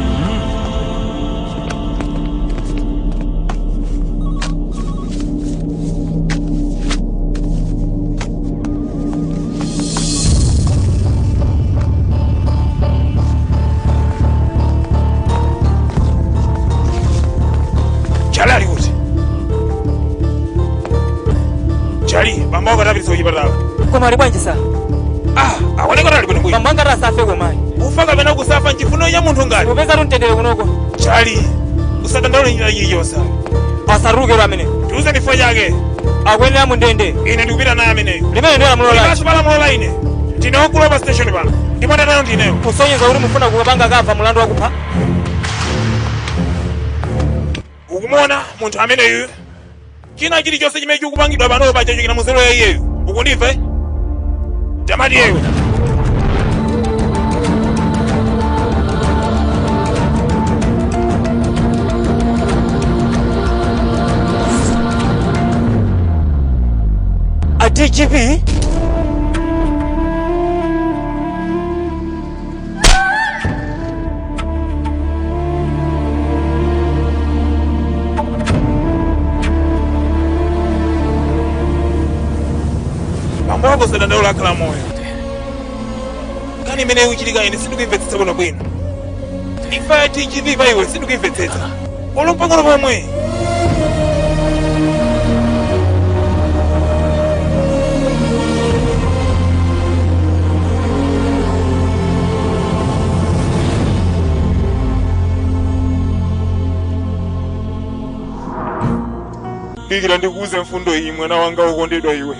Chali ali kuti? Chali, bambo wako atapititsa kuchipatala. Koma ali bwanji sa? Ah, aoneka ali bwinobwino. Bambo anga atasafe komayi. Kufa kapena kusafa nchifuniro cha munthu ngati. Mupeza mtendere kunoko. Chali, usadandaule njira iliyonse. Asatulukero amene. Tiuze chifukwa chake. Akuyenera mundende. Ine ndikupita naye ameneyo. Limene ndiyo lamulo lake. Ipaso palamulo la ine. Ndine wamkulu pa station pano. Ndipo ndatayo ndineyo. Kusonyeza kuti mufuna kukapanga kapha mulandu wakupha. Ukumuona munthu ameneyu. China chilichonse chimene chikupangidwa panopa chachokera mu nzeru ya iyeyu. Ukundimva? eh? Tamati yeyo. A DGP? Bambo wako sadandaula akhala moyo. Kani imene ikuchitika ine sindikuimvetsetsa bwino bwino. Imfa ya DGP pa iwe sindikuimvetsetsa. Olo pang'ono pomwe. Dikira ndikuuze mfundo iyi mwana wanga wokondedwa iwe.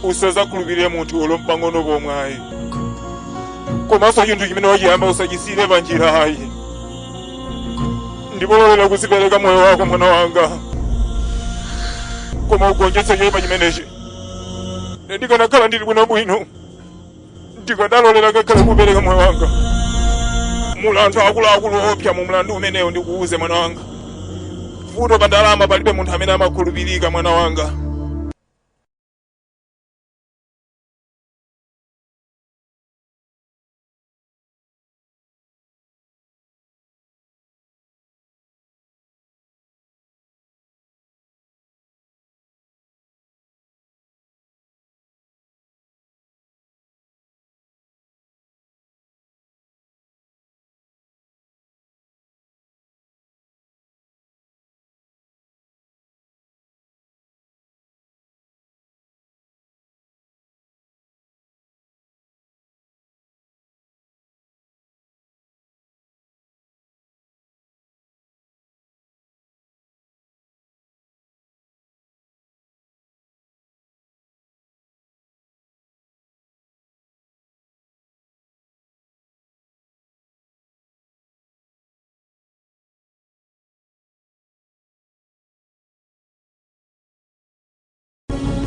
Usazakhulupirire munthu olo mpang'ono pomwe ayi. Komanso chinthu chimene wachiyamba usachisiyire panjira ayi. Ndipololera kuzipereka moyo wako mwana wanga. Koma ugonjetse choyipa chimenechi. Ndikanakhala ndili bwinobwino. Ndikanalolera ngakhale kupereka moyo wanga. Mulandu akuluakulu opsa mu mlandu umenewu ndikuuze mwana wanga. Vuto pa ndalama palibe munthu amene amakhulupirika mwana wanga.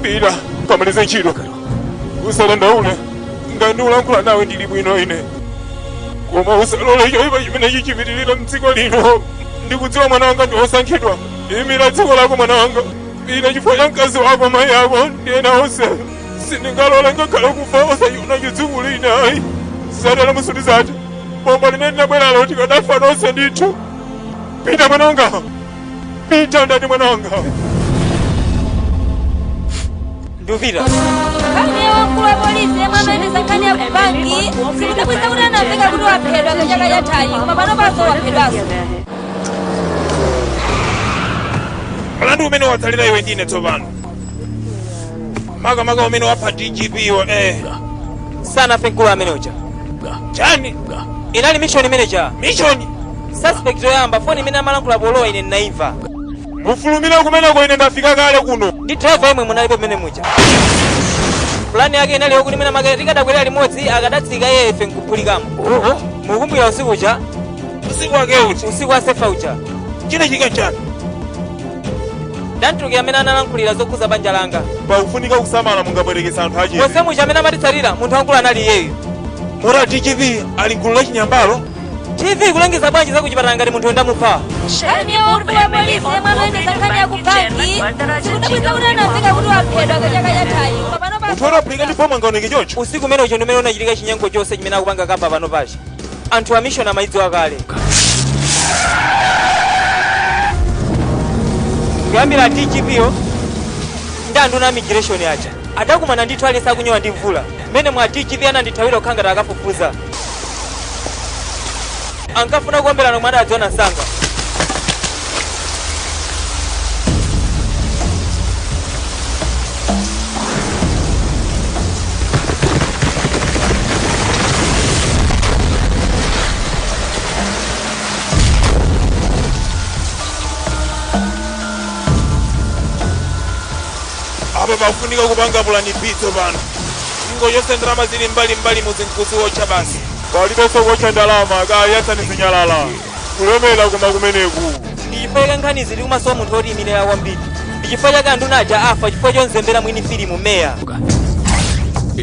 Pita, kamalize ntchito. Usadandaule. Ngati ndikulankhula nawe ndili bwino ine. Koma usalole choyipa chimene chichipitirira mdziko lino. Ndikudziwa mwana wanga ndi wosankhidwa. Imira dziko lako mwana wanga. Pita chifukwa cha mkazi wako mayi ako ndi ena onse. Sindingalole ngakhale kufa osachiona chidzukulu ine ayi. Satana musutizati. Bomba limene linabweralo tikadafa nonse ndithu. Pita mwana wanga. Pita ndati mwana wanga. Ndupita. Nkhani ya wamkulu wa polisi yemwe amayendetsa nkhani ya banki sikudabwitsa kuti anamveka kuti waphedwa chaka chathachi koma panopanso waphedwanso. Mlandu umene watsalira iwe ndine tsopano. Makamaka umene wapha DGP iwo eh. Sanafe mkulu amene uja. Chani? Inali mission manager. Mission? Suspect yoyamba, foni imene amalankhula polowa ine ndinaimva. Mufulumire kumeneko, ine ndafika kale kuno. Ndi driver yemwe munalipo mmene muja. Plani yake inali yokuti imene make tikadakwera limodzi, akadatsika iye, ife nkuphulikamo. Mukumbukira usiku uja? Usiku wake uti? Usiku wa sefa uja. Chinachitika chani? Ndantuluki amene analankhulira zokhuza banja langa. Pakufunika kusamala, mungabwerekesa anthu achete. Monse muja amene amatitsalira, munthu wankulu anali iyeyo. Mora DGP ali gulu la chinyambalo. TV kulengeza bwanji zakuchipatala ngati munthu wendamupha? Nkhani yomwe ya polisi yemwe amayendetsa nkhani ya ku banki, sikudabwitsa kuti anafika kuti waphedwa kachaka chathayi, koma pano pa Munthu otaphulika ndi bomu angaoneke choncho? Usiku umene uja ndimene unachitika chinyengo chonse chimene akupanga kamba pano pacha. Anthu a mission amayidziwa kale, kuyambira DGP yo ndi anduna migration aja adakumana ndithu, alesa akunyowa ndi mvula mmene mwa DGP anandithawira kukhala ngati akafufuza. Ankafuna kuomberana komwe adadziona msanga. Apa pakufunika kupanga pulani B tsopano. Ingochotsa ndalama zili mbalimbali muzinkuziwotcha basi. Palibenso kuotcha ndalama, kayatsani zinyalala. Kulemera koma kumeneku. Ndichifukwa nkhani zili kumasowa munthu oti imirira kwambiri. Ndichifukwa chake anduna aja afa chifukwa chonzembera mwini filimu meya,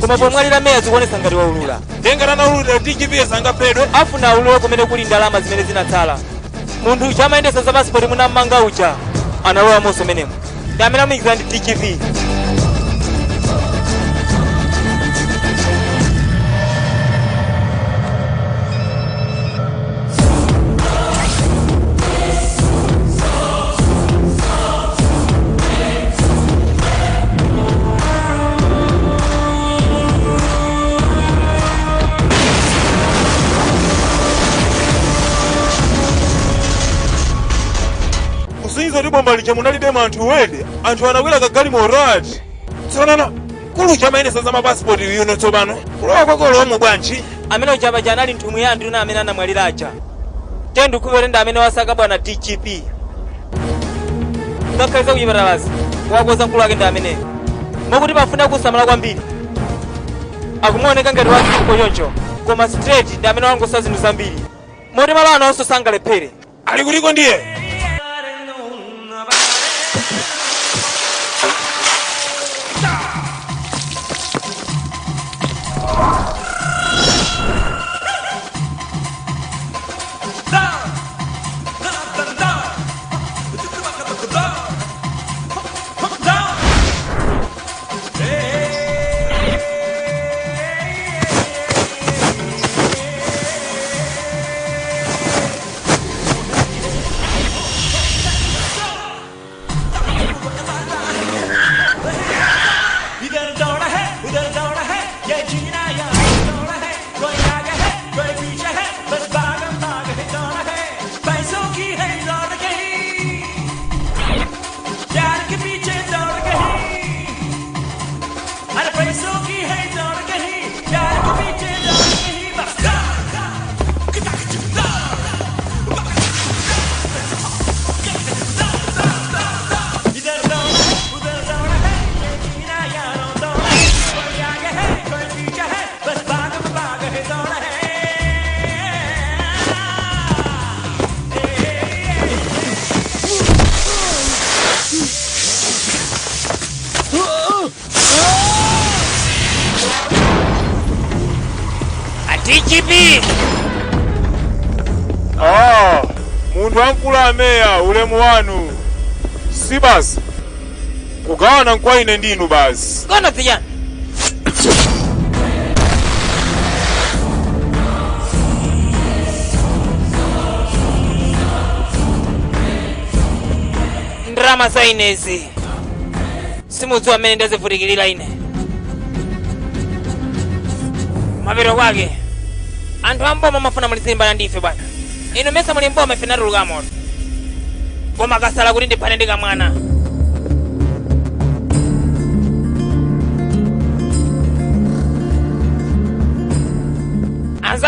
koma pomwalira meya zikuonetsa ngati waulula. Ndengati anaululira DGP, sangaphedwe? Afuna aulule kumene kuli ndalama zimene zinatsala. Munthu uja amayendetsa za pasipoti munammanga uja analowa monso menemo, ndi amene amuyikizira ndi DGP. Kusinza kuti bomba lija munalibe anthu wede, anthu anakwera kagalimoto. Tsopano kulu chamayendetsa za mapasipoti yuno, tsopano kulowa kwakolomo bwanji? Amene uja paja anali nthumwi ya anduna amene anamwalira aja. Tendu ndi amene wasaka bwana DGP. Ngakhale kuchipatalazi wakoza mkulu wake ndi ameneyo, mokuti pafuna kusamala kwambiri. Akumuoneka ngati waziko choncho, koma straight ndi amene wangosa zinthu zambiri, moti malo anonso sangalephere. Ali kuliko ndiye? इधर दौड़ा है, उधर दौड़ा है, ये जीना यहाँ दौड़ा है। कोई आगे है, कोई पीछे है, बस भागम भाग है, दौड़ा है। पैसों की है दौड़ गई, प्यार के पीछे दौड़ गई। अरे पैसों की है दौड़ गई, प्यार के पीछे दौड़ गई, बस इधर दौड़ा है, उधर दौड़ा है, ये जीना यारों दौड़ा है। कोई आगे है, कोई पीछे है, बस भागम भाग है, दौड़ा है। A DGP. Ah, munthu wamkulu ameya, ulemu wanu. Si basi kugawana nkwa ine ndinu basi. Kono zijani? Ndrama za inezi simudziwa mmene ndazivutikirira ine. Mapero kwake anthu amboma amafuna mulizimbana ndife bwana. Inu mesa muli mboma, ife natuluka moto, koma kasala kuti ndiphane ndi kamwana.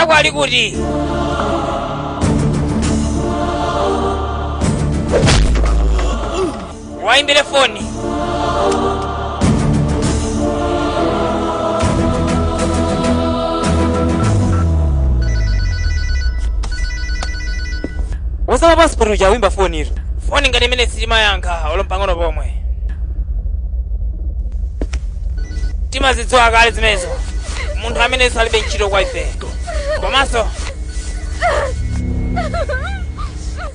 Anzako ali kuti? Wayimbire foni. Wosaba pasipoti uja awimba foni iro. Foni ngati imene sitimayankha olo mpang'ono pomwe. Timazidziwa kale zimenezo. Munthu amenenso alibe ntchito kwa ife. Komanso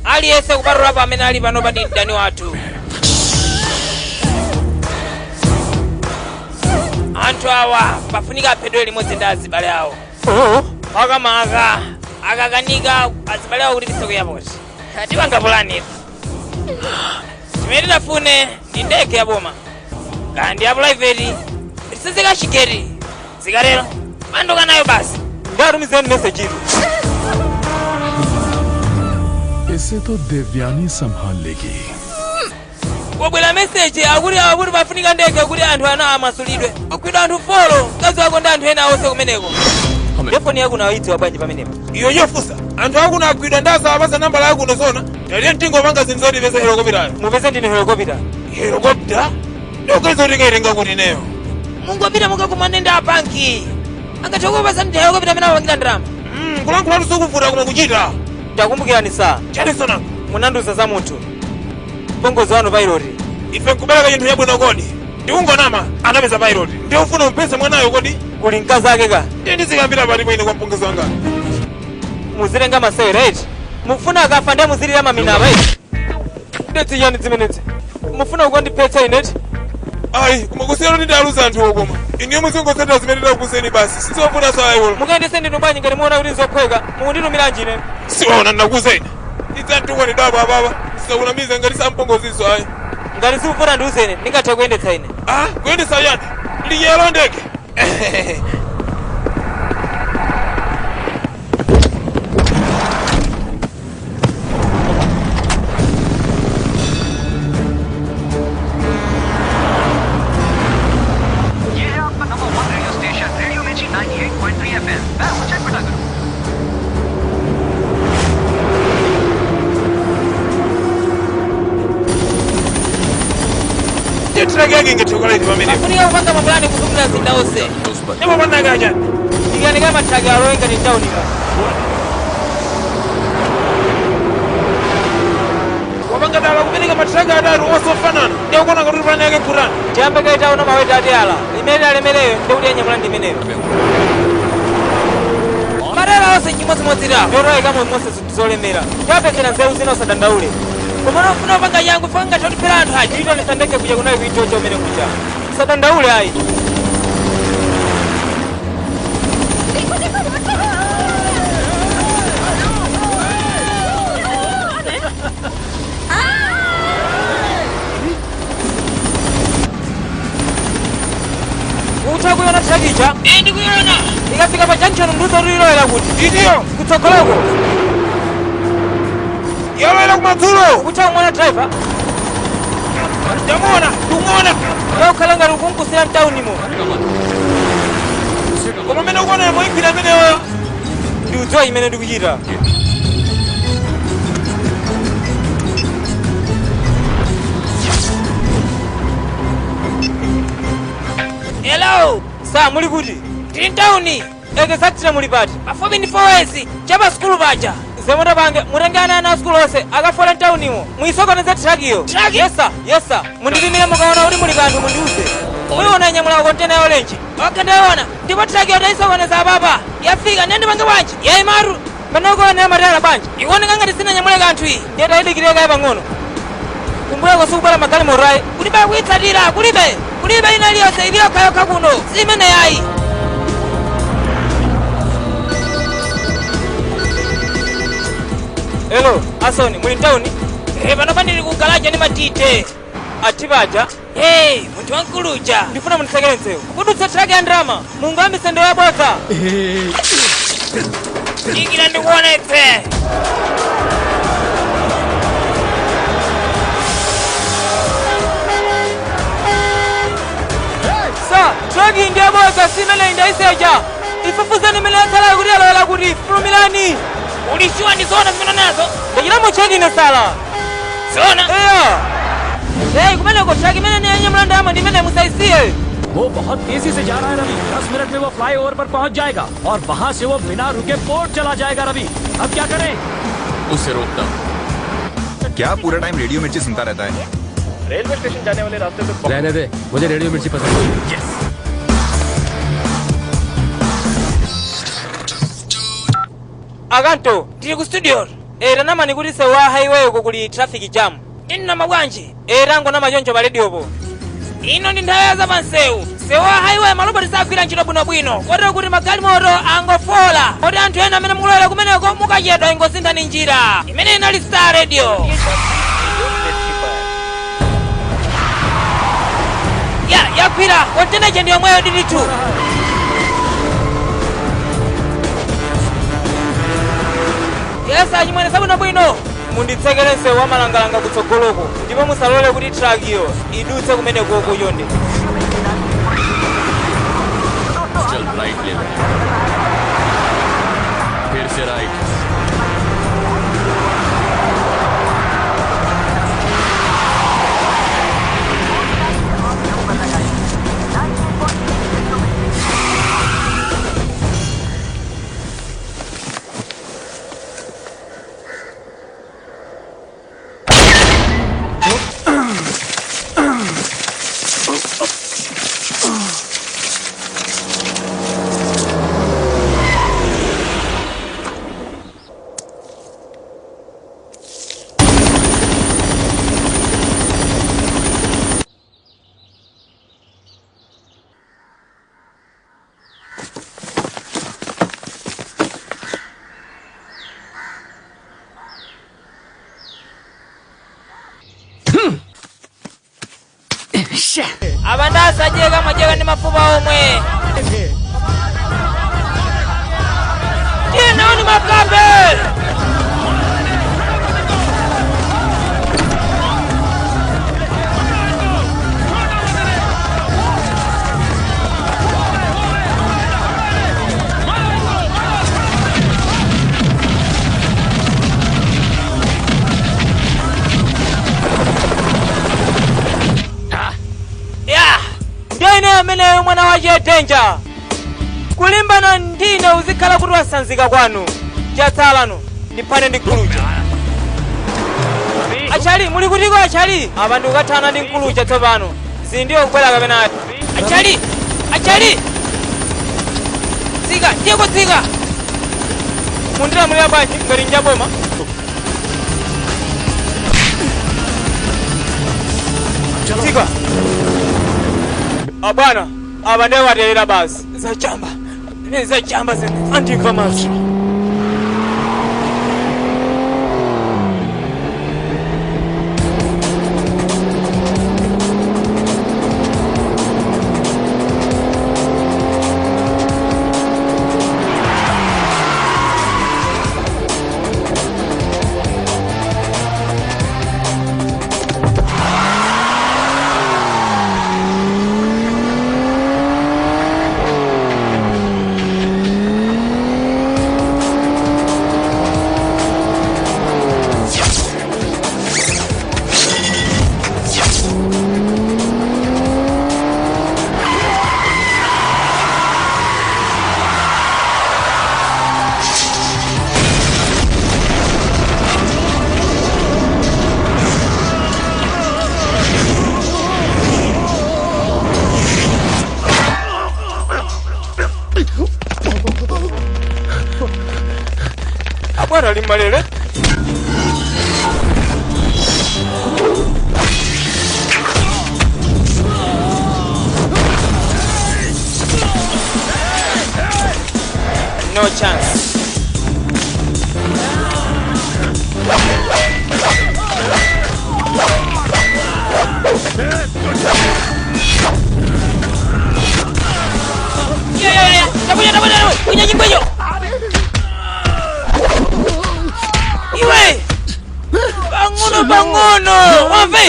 aliyense kupatulapo amene ali pano pa mdani wathu. Anthu awa pafunika aphedwe limodzi ndi azibale awo. Makamaka akakanika azibale awo kuti ku airport. Tipanga pulani. Chimene tinafune ndi ndege ya boma kaya ndi ya private, tisizikachigeti zikatero mandoka nayo basi. Ndiatumizeni message iro. इसे तो देवयानी संभाल लेगी। Wabwera meseji akuti akuti pafunika ndege kuti anthu ana amasulidwe. Ogwidwa anthu 4, mkazi wako ndi anthu ena onse kumeneko. Ndiye foni yakuno ayidziwa bwanji pamenepo? Iyo yofusa anthu akuno agwidwa ndasawapasa nambala yakuno zona taliye mtingo panga zinthu zoti peza helikopitayo. Mupeze ndine helikopita. Helikopita ndioganiza kuti ikaitenga kuti ineyo? Mungopita mukakumane ndi abanki, angathe kukupasa ndi helikopita amene amapangira ndalama. Kulankhulatu sikuvuta koma kuchita. Takumbukirani saa. Chanisonanga. Munandiuza za munthu mpongozi wanu pilot. Ife nkubereka chinthu chabwino kodi ndikungonama anapeza pilot ndiye ufuna umpese mwanayo kodi? Kuli mkazi ake ka. Ndiye ndizikambira pati kwine kwa mpongozi wanga. Muzilenga masewera eti mufuna akafa ndiye muzilira mamina apa eti. Ndeti yani zimenezi mufuna kukandiphetsa ineti? Ayi, koma kusiyana kuti ndaluza anthuwo, koma iniyo muzingosatira zimene ndakuseni basi, sizovuta sayiwolo. Mukayendese ndinu bwanji ngati muona kuti nzophweka? Mukunditumiranji ine? Siwaona ndakuseni idzantukwa ndidabo apapa sisakunamiza ngati sampongoziso ayi. Ngati sikuvuta ndiuzene, ndingathe kuyendetsa ine. Ah, kuyendetsa yani linyelo ndege? ये है आपका number 1 radio station radio Mirchi 98.3 FM. मैं हूं चटपटा गुरु। Titraki yake ingethokola iti pamenepo. Pafunika kupanga mapulani kuzungulira mzinda wonse. Ndipo panakachani? Ikanika mathaki alowe ngati mtawunika. Wapanga dala kupereka matraki atatu osofanana ndiye kuona ngati pani yake nkhutani. Tiyambe kaitaona maweta ati ala imene alemereyo ndikuti anyamula ndi imeneyo. Madala onse chimodzimodzi tawo. Ndiotoyikamo monse zinthu zolemera tiyapezera nzeru zina, usadandaule. Koma ufuna kupanga changu fika ngathe kutiphera anthu aja. Itonesa ndege kuja kunayi kuitocha umene kuja, usadandaule ayi. Utha kuiona trakicha? Ee, ndikuiona. Ikafika pa junction ndiuza kuti ilowera kuti. Itiyo? Kutsogoloko. Yalowera kumadzulo. Utha kumuona driver? Ndamuona, ndikumuona. Ukhala ngati ukunkusira mtaunimo. Koma mmene ukuonera moyiphira ameneyo? Ndiudziwa imene ndikuchita. Hello. Sa muli kuti? Tili mtawuni. Exactly muli pati? Pafupi ndi 4S chapa sukulu paja. Zemuta pange mutenge ana ana asukulu onse akafola mtaunimo, muyisokoneze trakiyo. Traki? Yes sir, yes sir. Munditumire mukaona kuti muli kanthu mundiuze. Muyiona inyamula kontena ya orange. Okay, ndayiona. Ndipo traki yotayisokoneza apapa yafika. Ndiye ndipange bwanji? Yayimaru. Pano ukuonera matayala bwanji? Ikuoneka ngati sinanyamule kanthu iyi. Ndiye tayidikirire kaye pang'ono. Kumbuyako sikubwera magalimoto ayi. Kulibe kuyitsatira, kulibe, kulibe ina iliyonse, ili yokhayokha kuno si imene yayi. Hello, Asoni, muli mtawuni? Eh, pano pandili ku galaja ndi matite. Atipaja. Hey, munthu wamkuluja. Ndifuna mundisekere msewu kudutsa traki ya ndalama, mungayambise ndewu yabodza. Dikira ndikuonetse. Sa traki ndi yabodza, si imene ndayiseja. Ifufuzani imene yatsalayo kuti yalowera kuti fulumirani. Uli sure ndi zoona zimene nazo? Ndachitamo cheki ine sala. Zoona? Eya. Hey, kumeneko truck imene yanyamula ndalama ndi imene musaisiye. वो बहुत तेजी से जा रहा है रवि। 10 मिनट में वो फ्लाईओवर पर पहुंच जाएगा और वहां से वो बिना रुके पोर्ट चला जाएगा। रवि, अब क्या करें? उसे रोकता हूँ। क्या पूरा टाइम रेडियो मिर्ची सुनता रहता है? रेलवे स्टेशन जाने वाले रास्ते पे। रहने दे, मुझे रेडियो मिर्ची पसंद है। Yes. Akanto. Tili ku studio. Eh, tanamani kuti sewu wa highway uko kuli traffic jam. Ndinama bwanji? Eh, tangonama choncho pa radiopo. Ino ndi nthawi ya zapansewu. Sewu wa highway maloboti sagwira ntchito bwinobwino, kotero kuti magalimoto angofola, koti anthu ena amene mukulowera kumeneko mukachedwa ingosinthani njira. Imene inali Star Radio ya yakwira konteneche ndi yomweyo dilitu. Yes, achimwene, sabwinobwino. Munditsekere msewu wa malangalanga kutsogoloko ndipo musalole kuti truck-iyo idutse kumeneko chonde. चल, राइट ले ले, फिर से right. Abanda asajeka mwajeka ndi mafupa omwe. Tiye naoni makabe. Ya, ndiyo ine ameneyo mwana wache Danger. Kulimbana ndine uzikhala kuti wasanzika kwanu. Chatsalano ndiphane ndi gulucha. Achali, muli kutiko achali? Apa ndikukathana ndi mkulucha tsopano. Zindiyo kubwera kapenayo. Achali, achali, tsika, tiye kutsika. Mundilamulira bwanji ngati njaboma? Tsika. Abwana, apa ndiye waterera basi. Zachamba. Zachamba zene. Andimva maso. Abwana ali mmalere. No chance. Ya, ya, ya, tabunya, tabunya, tabunya kunya chingwecho iwe. Pang'ono pang'ono, wamve.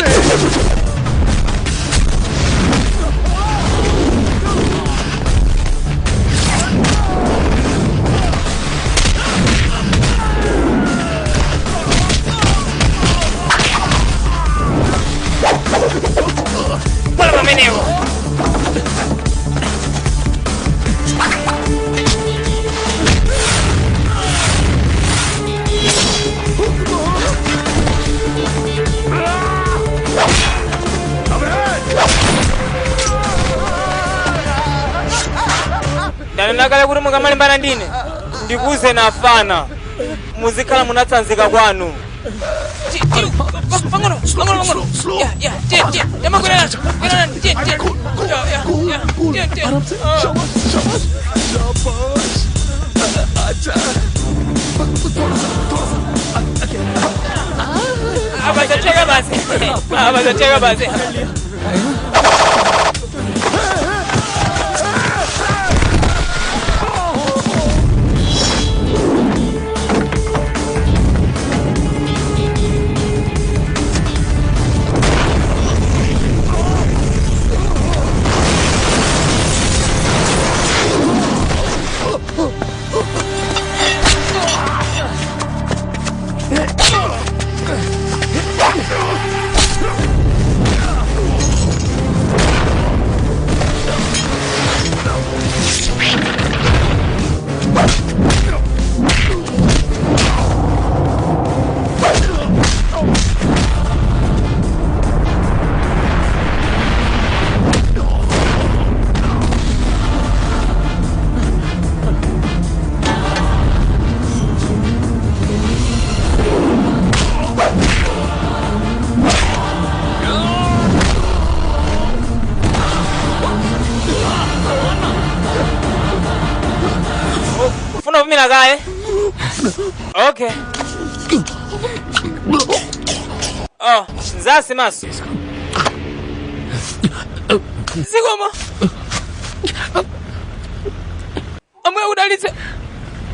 Ndanena kale kuti mukamalimbana ndine ndikuze nafana muzikhala munatsanzika kwanu. Pang'ono, pang'ono, pang'ono. Ya, ya, tiye, tiye. Tamakwera, kwera, tiye, tiye. Ya, ya, ya, tiye, tiye. आराम से, शाबाश शाबाश शाबाश। अच्छा, थोड़ा सा थोड़ा सा। Apa zacheka basi. Apa zacheka basi. Ufuna kupumira kaye? Okay. Oh, nzasi maso. Zikomo. Amwe udalitse.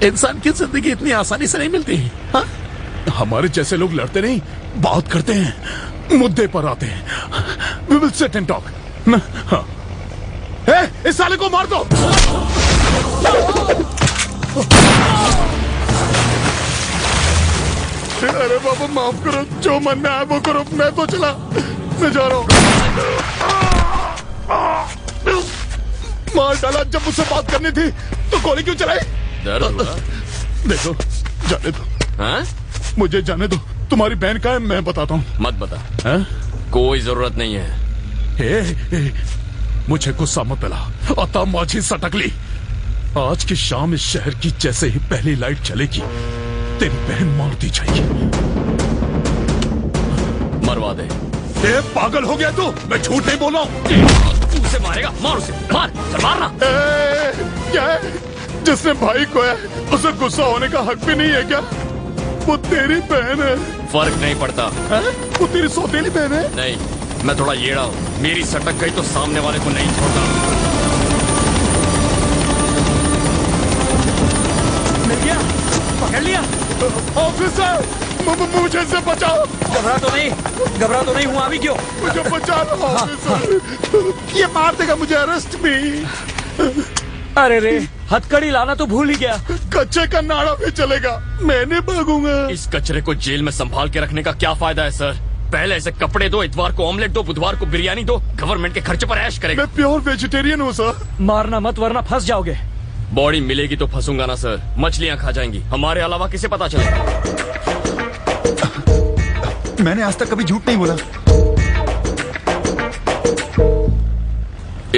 इंसान की जिंदगी इतनी आसानी से नहीं मिलती, हाँ? हमारे जैसे लोग लड़ते नहीं, बात करते हैं, मुद्दे पर आते हैं। We will sit and talk. ना, हाँ। ए, इस साले को मार दो। अरे बाबा माफ करो, जो मन में आया वो करो, मैं तो चला, मैं जा रहा हूँ। मार डाला, जब मुझसे बात करनी थी तो गोली क्यों चलाई? दर्द हुआ? देखो, जाने दो। हाँ? मुझे जाने दो, तुम्हारी बहन का है, मैं बताता हूँ। मत बता। हाँ? कोई जरूरत नहीं है। ए, ए, मुझे गुस्सा मत दिला। अता माझी सटक ली। आज की शाम इस शहर की जैसे ही पहली लाइट चलेगी, तेरी बहन मार दी जाएगी। मरवा दे। ए, पागल हो गया तू? मैं झूठ नहीं बोल रहा हूँ। तू उसे मारेगा? मार उसे, मार, चल मारना। क्या है? जिसने भाई को है उसे गुस्सा होने का हक भी नहीं है क्या? वो तेरी बहन है। फर्क नहीं पड़ता। है? वो तेरी सौतेली बहन है। नहीं, मैं थोड़ा येड़ा हूँ, मेरी सटक गई तो सामने वाले को नहीं छोड़ता। मिल गया, पकड़ लिया। ऑफिसर, मुझे इससे बचाओ। घबरा तो नहीं, घबरा तो नहीं हूँ, अभी क्यों? मुझे बचा लो ऑफिसर, ये मार देगा मुझे, अरेस्ट भी। अरे रे, हथकड़ी लाना तो भूल ही गया। कच्चे का नाड़ा भी चलेगा, मैं नहीं भागूंगा। इस कचरे को जेल में संभाल के रखने का क्या फायदा है सर? पहले ऐसे कपड़े दो, इतवार को ऑमलेट दो, बुधवार को बिरयानी दो, गवर्नमेंट के खर्चे पर ऐश करेगा। मैं प्योर वेजिटेरियन हूँ सर। मारना मत वरना फंस जाओगे। बॉडी मिलेगी तो फंसूंगा ना सर, मछलियाँ खा जाएंगी, हमारे अलावा किसे पता चलेगा? मैंने आज तक कभी झूठ नहीं बोला।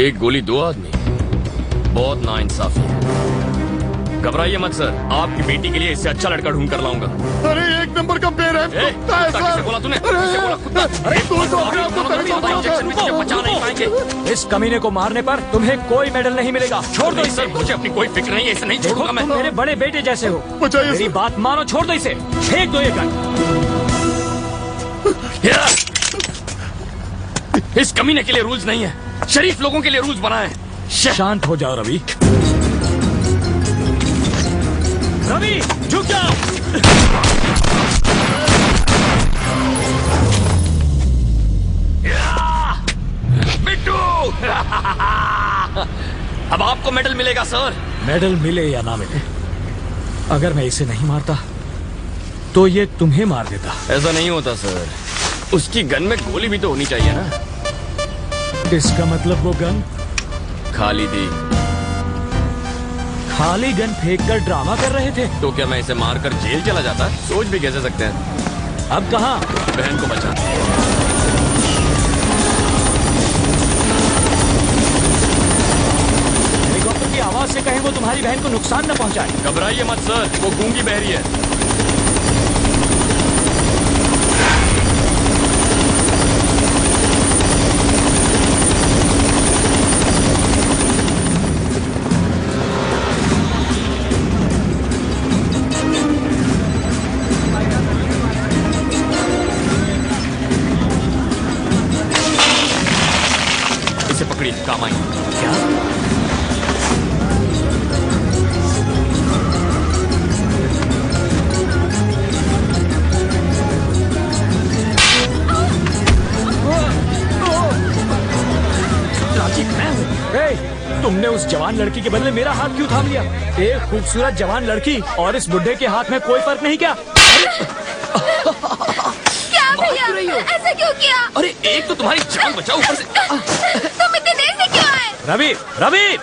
एक गोली दो आदमी, बहुत नाइंसाफी है। घबराइए मत सर, आपकी बेटी के लिए इससे अच्छा लड़का ढूंढ कर लाऊंगा। अरे एक नंबर का बेरहम कुत्ता है सर। बोला तूने? किसे बोला कुत्ता? अरे बचा नहीं पाएंगे। इस कमीने को मारने पर तुम्हें कोई मेडल नहीं मिलेगा। छोड़ दो इसे। सर मुझे अपनी कोई फिक्र नहीं है, इसे नहीं छोड़ूंगा मैं। मेरे बड़े बेटे जैसे हो, मेरी बात मानो, छोड़ दो इसे, फेंक दो ये गन। इस कमीने के लिए रूल्स नहीं है, शरीफ लोगों के लिए रूल्स बनाए। शांत हो जाओ रवि। रवि झुक जाओ। बिट्टू, अब आपको मेडल मिलेगा सर। मेडल मिले या ना मिले, अगर मैं इसे नहीं मारता तो ये तुम्हें मार देता। ऐसा नहीं होता सर, उसकी गन में गोली भी तो होनी चाहिए ना। इसका मतलब वो गन खाली थी। खाली गन फेंक कर ड्रामा कर रहे थे। तो क्या मैं इसे मारकर जेल चला जाता? सोच भी कैसे सकते हैं। अब कहाँ? बहन को बचा। हेलीकॉप्टर की आवाज से कहें वो तुम्हारी बहन को नुकसान न पहुंचाए। घबराइए मत सर, वो गूंगी बहरी है। इसे पकड़िए, काम आई। क्या? मैं हूँ। तुमने उस जवान लड़की के बदले मेरा हाथ क्यों थाम लिया? एक खूबसूरत जवान लड़की और इस बुढ़े के हाथ में कोई फर्क नहीं क्या? क्या भैया, ऐसा क्यों किया? अरे एक तो तुम्हारी जान बचाओ, ऊपर से तुम इतने देर से क्यों आए? रवि, रवि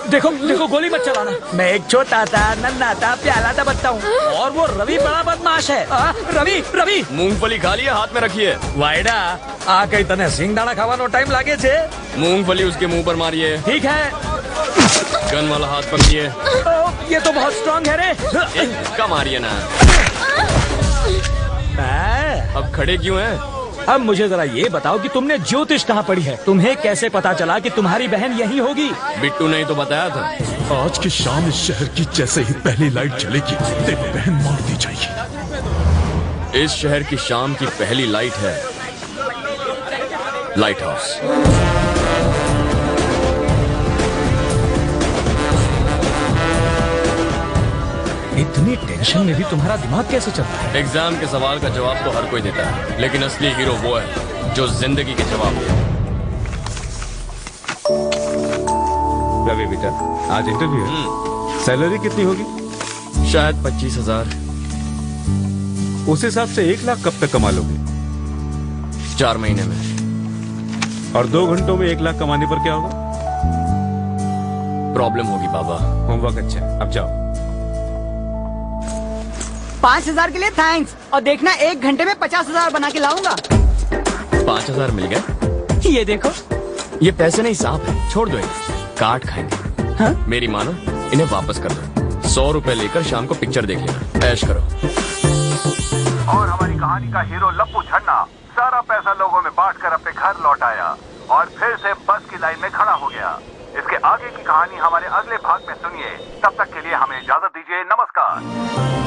देखो देखो, गोली मत चलाना। मैं एक छोटा था, नन्हा था, प्याला था बच्चा हूँ, और वो रवि बड़ा बदमाश है। रवि, रवि मूंगफली खा लिया, हाथ में रखिए। वायडा आ कई तने सिंगदाणा खावानो टाइम लागे छे। मूंगफली उसके मुंह पर मारिए। ठीक है। गन वाला हाथ पकड़िए। ये तो बहुत स्ट्रांग है रे। इसका मारिए ना। अब खड़े क्यों हैं? अब मुझे जरा ये बताओ कि तुमने ज्योतिष कहाँ पढ़ी है? तुम्हें कैसे पता चला कि तुम्हारी बहन यही होगी? बिट्टू ने ही तो बताया था। आज की शाम इस शहर की जैसे ही पहली लाइट जलेगी, तेरी बहन मार दी जाएगी। इस शहर की शाम की पहली लाइट है लाइट हाउस। इतनी टेंशन में भी तुम्हारा दिमाग कैसे चलता है? एग्जाम के सवाल का जवाब तो हर कोई देता है, लेकिन असली हीरो वो है जो जिंदगी के जवाब दे। रवि बेटा, आज इंटरव्यू है। सैलरी कितनी होगी? शायद 25,000। उस हिसाब से 1 लाख कब तक कमा लोगे? 4 महीने में। और 2 घंटों में 1 लाख कमाने पर क्या होगा? प्रॉब्लम होगी बाबा। होमवर्क अच्छा है, अब जाओ। 5,000 के लिए thanks, और देखना 1 घंटे में 50,000 बना के लाऊंगा। 5,000 मिल गए? ये देखो। ये पैसे नहीं सांप है, छोड़ दो इन्हें, काट खाएंगे। हाँ? मेरी मानो इन्हें वापस कर दो। 100 रुपए लेकर शाम को पिक्चर देख लेना, ऐश करो। और हमारी कहानी का हीरो लप्पू झन्ना सारा पैसा लोगों में बांटकर अपने घर लौट आया और फिर से बस की लाइन में खड़ा हो गया। इसके आगे की कहानी हमारे अगले भाग में सुनिए। तब तक के लिए हमें इजाजत दीजिए। नमस्कार।